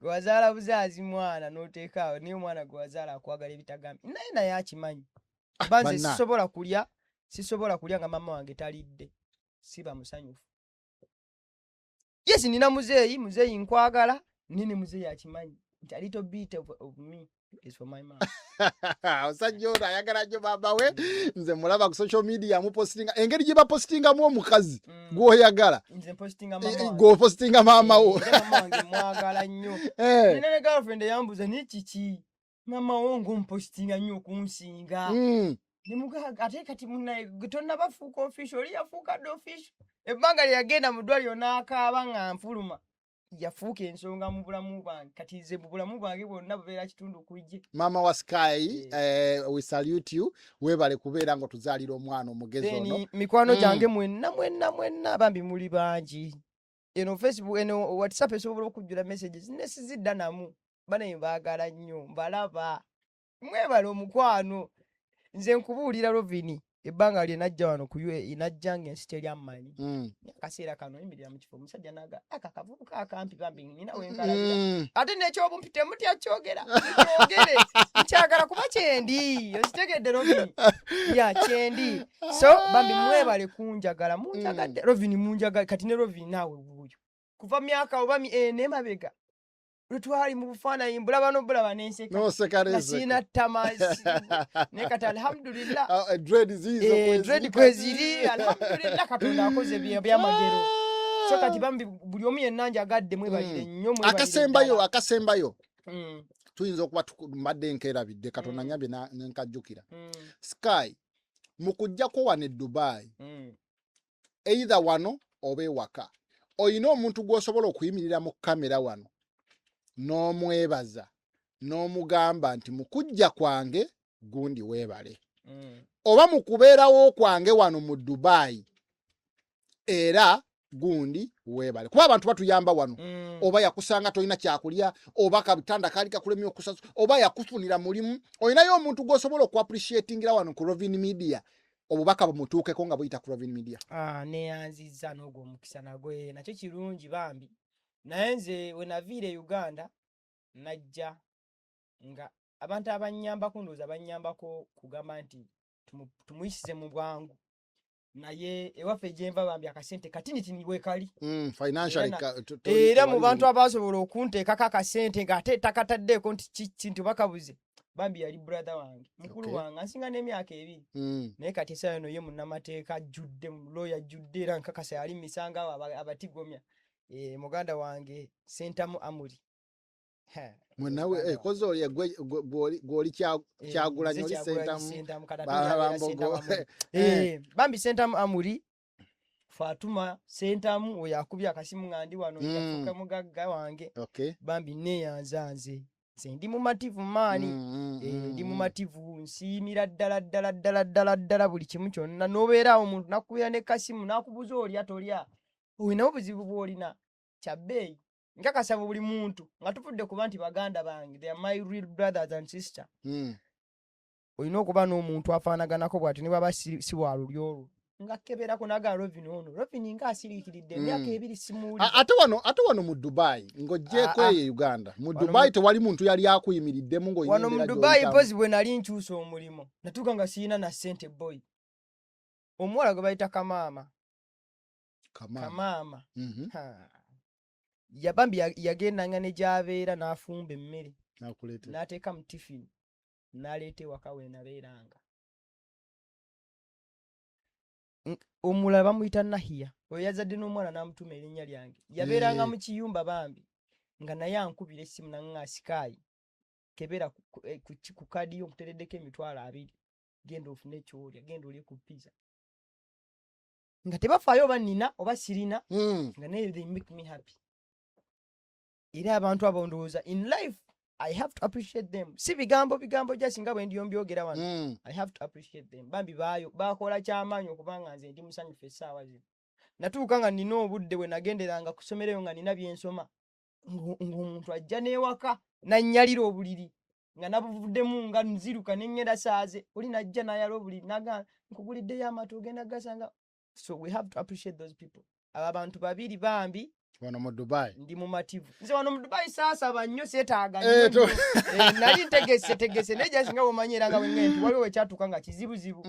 gwe wazaala buzaazi mwana n'oteeka awo, naye omwana gwe wazaala akwagala ebitagambye, naye akimanyi. Ba nze Bannange. sisobola kulya nga maama wange talidde, siba musanyufu. Yes, nina muzeeyi, muzeeyi nkwagala nini, muzeeyi akimanyi nti a little bit of me is for my mom. Omusajja ono ayagala nnyo maama we. Nze mulaba ku social media amupositinga, engeri gye bapositingamu omukazi gw'oyagala. Nze mpositinga mama wange. Gw'opositinga maama wo. Era mama wange mwagala nnyo. Nina ne girlfriend eyambuuza, naye kiki mama wo ng'omupositinga nnyo okunsinga? Nemugaa ate kati munaye gwe tonnabafuuka official, oli yafuuka dde official. Ebbanga lye yagenda mu ddwaliro n'akaaba nga nfuluma, yafuuka ensonga mu bulamu bwange. Kati nze mu bulamu bwange bwonna bubeera kitundu kujje. Maama wa Sky, we salute you, weebale kubeera nga otuzaalira omwana omugezi ono. Then mikwano gyange mwenna mwenna mwenna, bambi muli bangi. Eno Facebook, eno WhatsApp esobola okujjula messages nesizidda namu. Banaye mbaagala nnyo, mbalaba, mwebale omukwano. Nze nkubuulira Rovini, ebbanga lye najja wano ku UAE, najja nga ensi teri ammanyi. Akaseera kano yimirira mu kifo, omusajja naga aka kavubuka akampi, bambi nina wenkalabira. Ate n'ekyobumpi temutya kyogera, kyogere, nkyagala kuba kyendi, okitegedde Rovini? Ya, kyendi. So bambi mwebale kunjagala, munjagadde. Rovini munjagala. Kati ne Rovini naawe wuuyo kuva myaka oba ena emabega lwe twali mu bufaananyi, mbulaba nobulaba nenseka noseka nga neseka. sirina ttama, naye kati alhamdulillah. Ah, dread ziizo kweziri dread kati. Kweziri, alhamdulillah, Katonda akoze byamagero. So kati bambi buli omu yenna njagadde, mwebalire nnyo, mwebalire Akasembayo, ddala. akasembayo, tuyinza okuba mbadde nkerabidde, Katonda nyambye nenkajjukira. Sky, mu kujjako wano e Dubai, either wano oba ewaka, oyina omuntu gw'osobola okuyimirira mu kamera wano n'omwebaza n'omugamba nti mu kujja kwange gundi weebale, oba mu kubeerawo kwange wano mu Dubai era gundi weebale, kuba abantu batuyamba wano, oba yakusanga tolina kyakulya, oba kabitanda kaali kakulemye okusasa, oba yakufunira mulimu, olinayo omuntu gw'osobola okuappreciatingira wano ku Rovin Media, obubaka bumutuukeko nga buyita ku Rovin Media? Ah, neyanzizza n'ogwo omukisa nagwo, nakyo kirungi bambi. Naye nze we naviira e Uganda najja nga abantu abannyambako, ndowooza bannyambako kugamba nti tumuyisize mu bwangu. Naye ewaffe gyenva bambi akasente katinitini wekali. Financially Era mu bantu abasobola okunteekako akasente ng'ate takataddeeko nti kiki nti bakabuze, bambi yali brother wange mukulu wange ansinga n'emyaka 2. Naye kati essaawa eno ye munnamateeka ajjudde, lawyer ajjudde, era nkakasa yali misango abo abatigomya. Muganda wange Sentamu Amuri. Mwenawe kozi oli gwoli Kyagulanyi, oli Sentamu Bambogo. Bambi Sentamu Amuri, Fatuma Sentamu oyo akubye akasimu nga ndi wano, yafuuka mugagga wange. Bambi neeyanza nze nze ndi mumativu maani. Ndi mumativu, nsiimira ddala ddala ddala ddala ddala buli kimu kyonna. N'obeera awo omuntu nakubira ne kasimu n'akubuuza olya tolya, olinawo obuzibu bw'olina kya bbeeyi. Nkakasa buli muntu nga tuvudde kuba nti baganda bange, they are my real brothers and sister. Olina okuba n'omuntu afaanaganako bw'ati ne bw'aba si wa lulyo olwo, nga keberako n'agamba Rovin ono, Rovin ng'asiriikiridde emyaka 2 simuwulira. Ate wano mu Dubai ng'oggyeeko eyo e Uganda, mu Dubai tewali muntu yali akuyimiriddemu ng'olina Wano mu embeera Dubai gy'oyitamu? Mpozi bwe nali nkyusa omulimu natuuka nga sirina na ssente boy. Omuwala gwe bayita Kamaama. Kamaama. Kamaama. Ha. Yabambi yagendanga ne gy'abeera n'afumba emmere. N'akuleetera. N'ateeka mu tiffin n'aleeta ewaka we nabeeranga. Omulala bamuyita Nahiya, oyo yazadde n'omwana n'amutuma erinnya lyange. Yabeeranga mu kiyumba bambi nga naye ankubira essimu n'aŋŋa Sky, kebera ku kaadi yo nkuteereddeko 20,000, genda ofune ky'olya, genda olye ku pizza. Nga tebafaayo oba nnina oba sirina, nga naye they make me happy. Era abantu abo ndowooza in life I have to appreciate them. Si bigambo bigambo just nga bwe ndiyo mbyogera wano. I have to appreciate them. Bambi baayo bakola kyamaanyi okubanga nze ndi musanyufu essaawa zino. Natuuka nga nnina obudde bwe nagenderanga ku ssomero eyo nga nnina bye nsoma. Ng'omuntu ajja n'ewaka n'annyalira obuliri nga nabuvuddemu nga nziruka ne ŋŋenda saaze, oli n'ajja n'ayala obuliri n'agamba nkuguliddeyo amata ogenda gasanga. So we have to appreciate those people. Abo abantu babiri bambi wano mu Dubai. Ndi mumativu. Nze wano mu Dubai saasaba nnyo, seetaaga nnyo nnyo. Nali ntegese tegese naye just nga bw'omanyi era nga bwe ŋŋenda nti waliwo wekyatuuka nga kizibuzibu.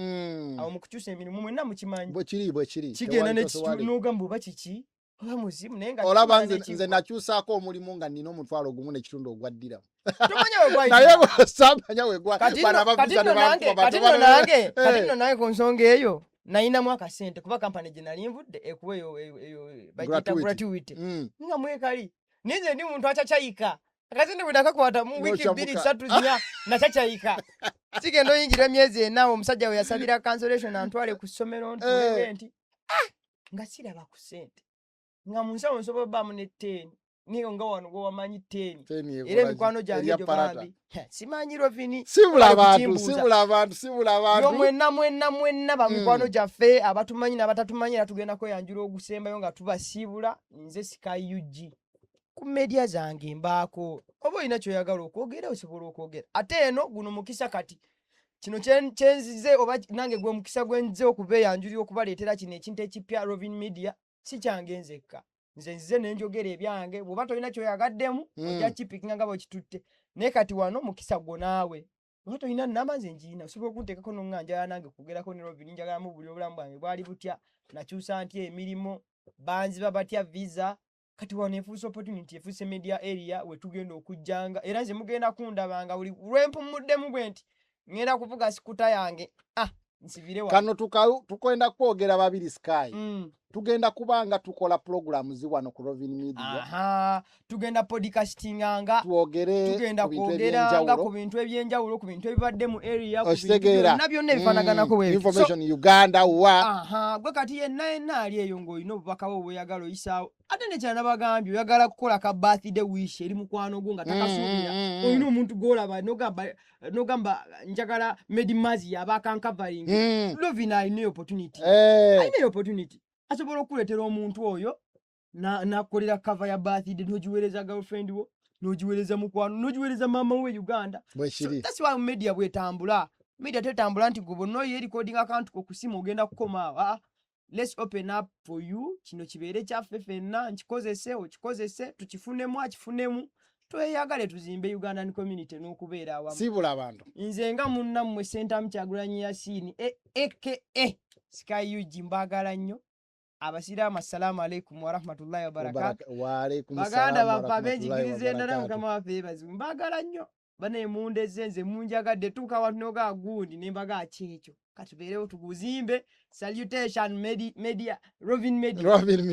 Awo mu kukyusa emirimu mwenna mukimanyi. Bwe kiri, bwe kiri. Kigenda Tewali ne tosowali. n'ogamba oba kiki? Oba muzimu naye nga Olaba kigenda nze n'ekiggwa. nakyusaako omulimu nga nnina 1,500 ogwa ddiramu. Tomanya we gwayita. Naye bw'osamanya we gwa- Kati bano nno, abavisa kati ne nno bankuba nange, bato kati nno bano- nange, kati nno nange ku nsonga eyo nayinamu akasente kuba kampani gye nali nvudde ekuwa eyo, eyo, eyo, bagiyita Gratuity. gratuity. Nga mwekali. Naye nze ndi muntu acacaika. Akasente bwe nakakwata mu wiiki N'ocamuka. 2, 3, 4, nacacaika. Sigenda oyingira emyezi 4 omusajja we yasabira cancellation antwale ku ssomero ntuule nti, nga siraba ku ssente. Nga mu nsawo nsobola obbaamu ne 10. Niyo nga wano gwe wamanyi 10. 10 Era ekola emikwano ki? gyange Erya egyo parata. bambi. Ha, simanyi Rovini. Sibula Bali abantu, kukimbuuza. sibula abantu, sibula abantu. Yo mwenna, mwenna, mwenna ba mikwano gyaffe abatumanyi n'abatatumanyi, era tugenda kweyanjula ogusembayo nga tubasiibula. Nze Sky UG. Ku media zange mbaako. Oba olina ky'oyagala okwogera, osobola okwogera. Ate eno guno mukisa kati. Kino kyenzize oba nange gwe mukisa gwe nzize okubeeyanjulira okubaleetera kino ekintu ekipya Rovin Media, si kyange nzekka. Nze nzize ne njogera ebyange, bw'oba tolina ky'oyagaddemu, ojja kipikinga nga bw'okitutte. Naye kati wano mukisa gwo naawe. Oba tolina nnamba nze ngiina, osobola okunteekako n'oŋŋamba njagala nange kwogerako ne Rovin, njagala mubuulira obulamu bwange bwali butya, nakyusa ntya emirimu, banziba batya visa. Kati wano efuuse opportunity, efuuse media area we tugenda okujjanga. Era nze mugenda kundabanga buli lwe mpumuddemu bwe nti ŋŋenda kuvuga sikuta yange. Nsibire wano. Kano tukwenda kwogera babiri Sky. Tugenda kubanga tukola programs wano ku Rovin Media. Aha, tugenda podcastinganga, Twogere tugenda ku bintu kwogeranga ebyenjawulo. ku bintu ebyenjawulo, ku bintu ebibadde mu area, ku bintu Okitegeera. byonna byonna ebifaanaganako bwe bityo. So, Information Uganda wa. Aha, gwe kati yenna yenna ali eyo ng'olina obubaka bwo bw'oyagala oyisaawo. Ate nekyala nabagambye oyagala kukola ka birthday wish eri mukwano gwo nga takasuubira. Olina omuntu gw'olaba n'ogamba njagala Medi Mazi yaba akankavaringa. Lovin alina opportunity. Alina opportunity. Asobola okukuleetera omuntu oyo n'akukolera cover ya birthday, n'ogiweereza girlfriend wo, n'ogiweereza mukwano, n'ogiweereza maama we Uganda. Bwe So, kiri. that's why media bwetambula. Media tetambula nti gwe bonna oyo recording akantu ko kusimu ogenda kukoma awo. Let's open up for you. Kino kibeere kyaffe ffenna, nkikozese, okikozese, tukifunemu, akifunemu. Tweyagale tuzimbe Ugandan community n'okubeera awamu. Sibula abantu. Nze nga munnammwe Ssentamu Kyagulanyi Yasin, aka Sky UG, mbagala nnyo. Abasiraamu, assalamu alaikum warahmatullahi wabarakatu. Waalaikum Baganda salaam baffe warahmatullahi ab'enjigiriza endala, wabarakatuh. Mukama waffe yeebazibwe. Mbagala nnyo banaye, mundeze nze munjagadde. Tuuka watu nogaa gundi nembaga kyekyo, katubeerewo tuguzimbe. Salutation media, Rovin Media. Robin.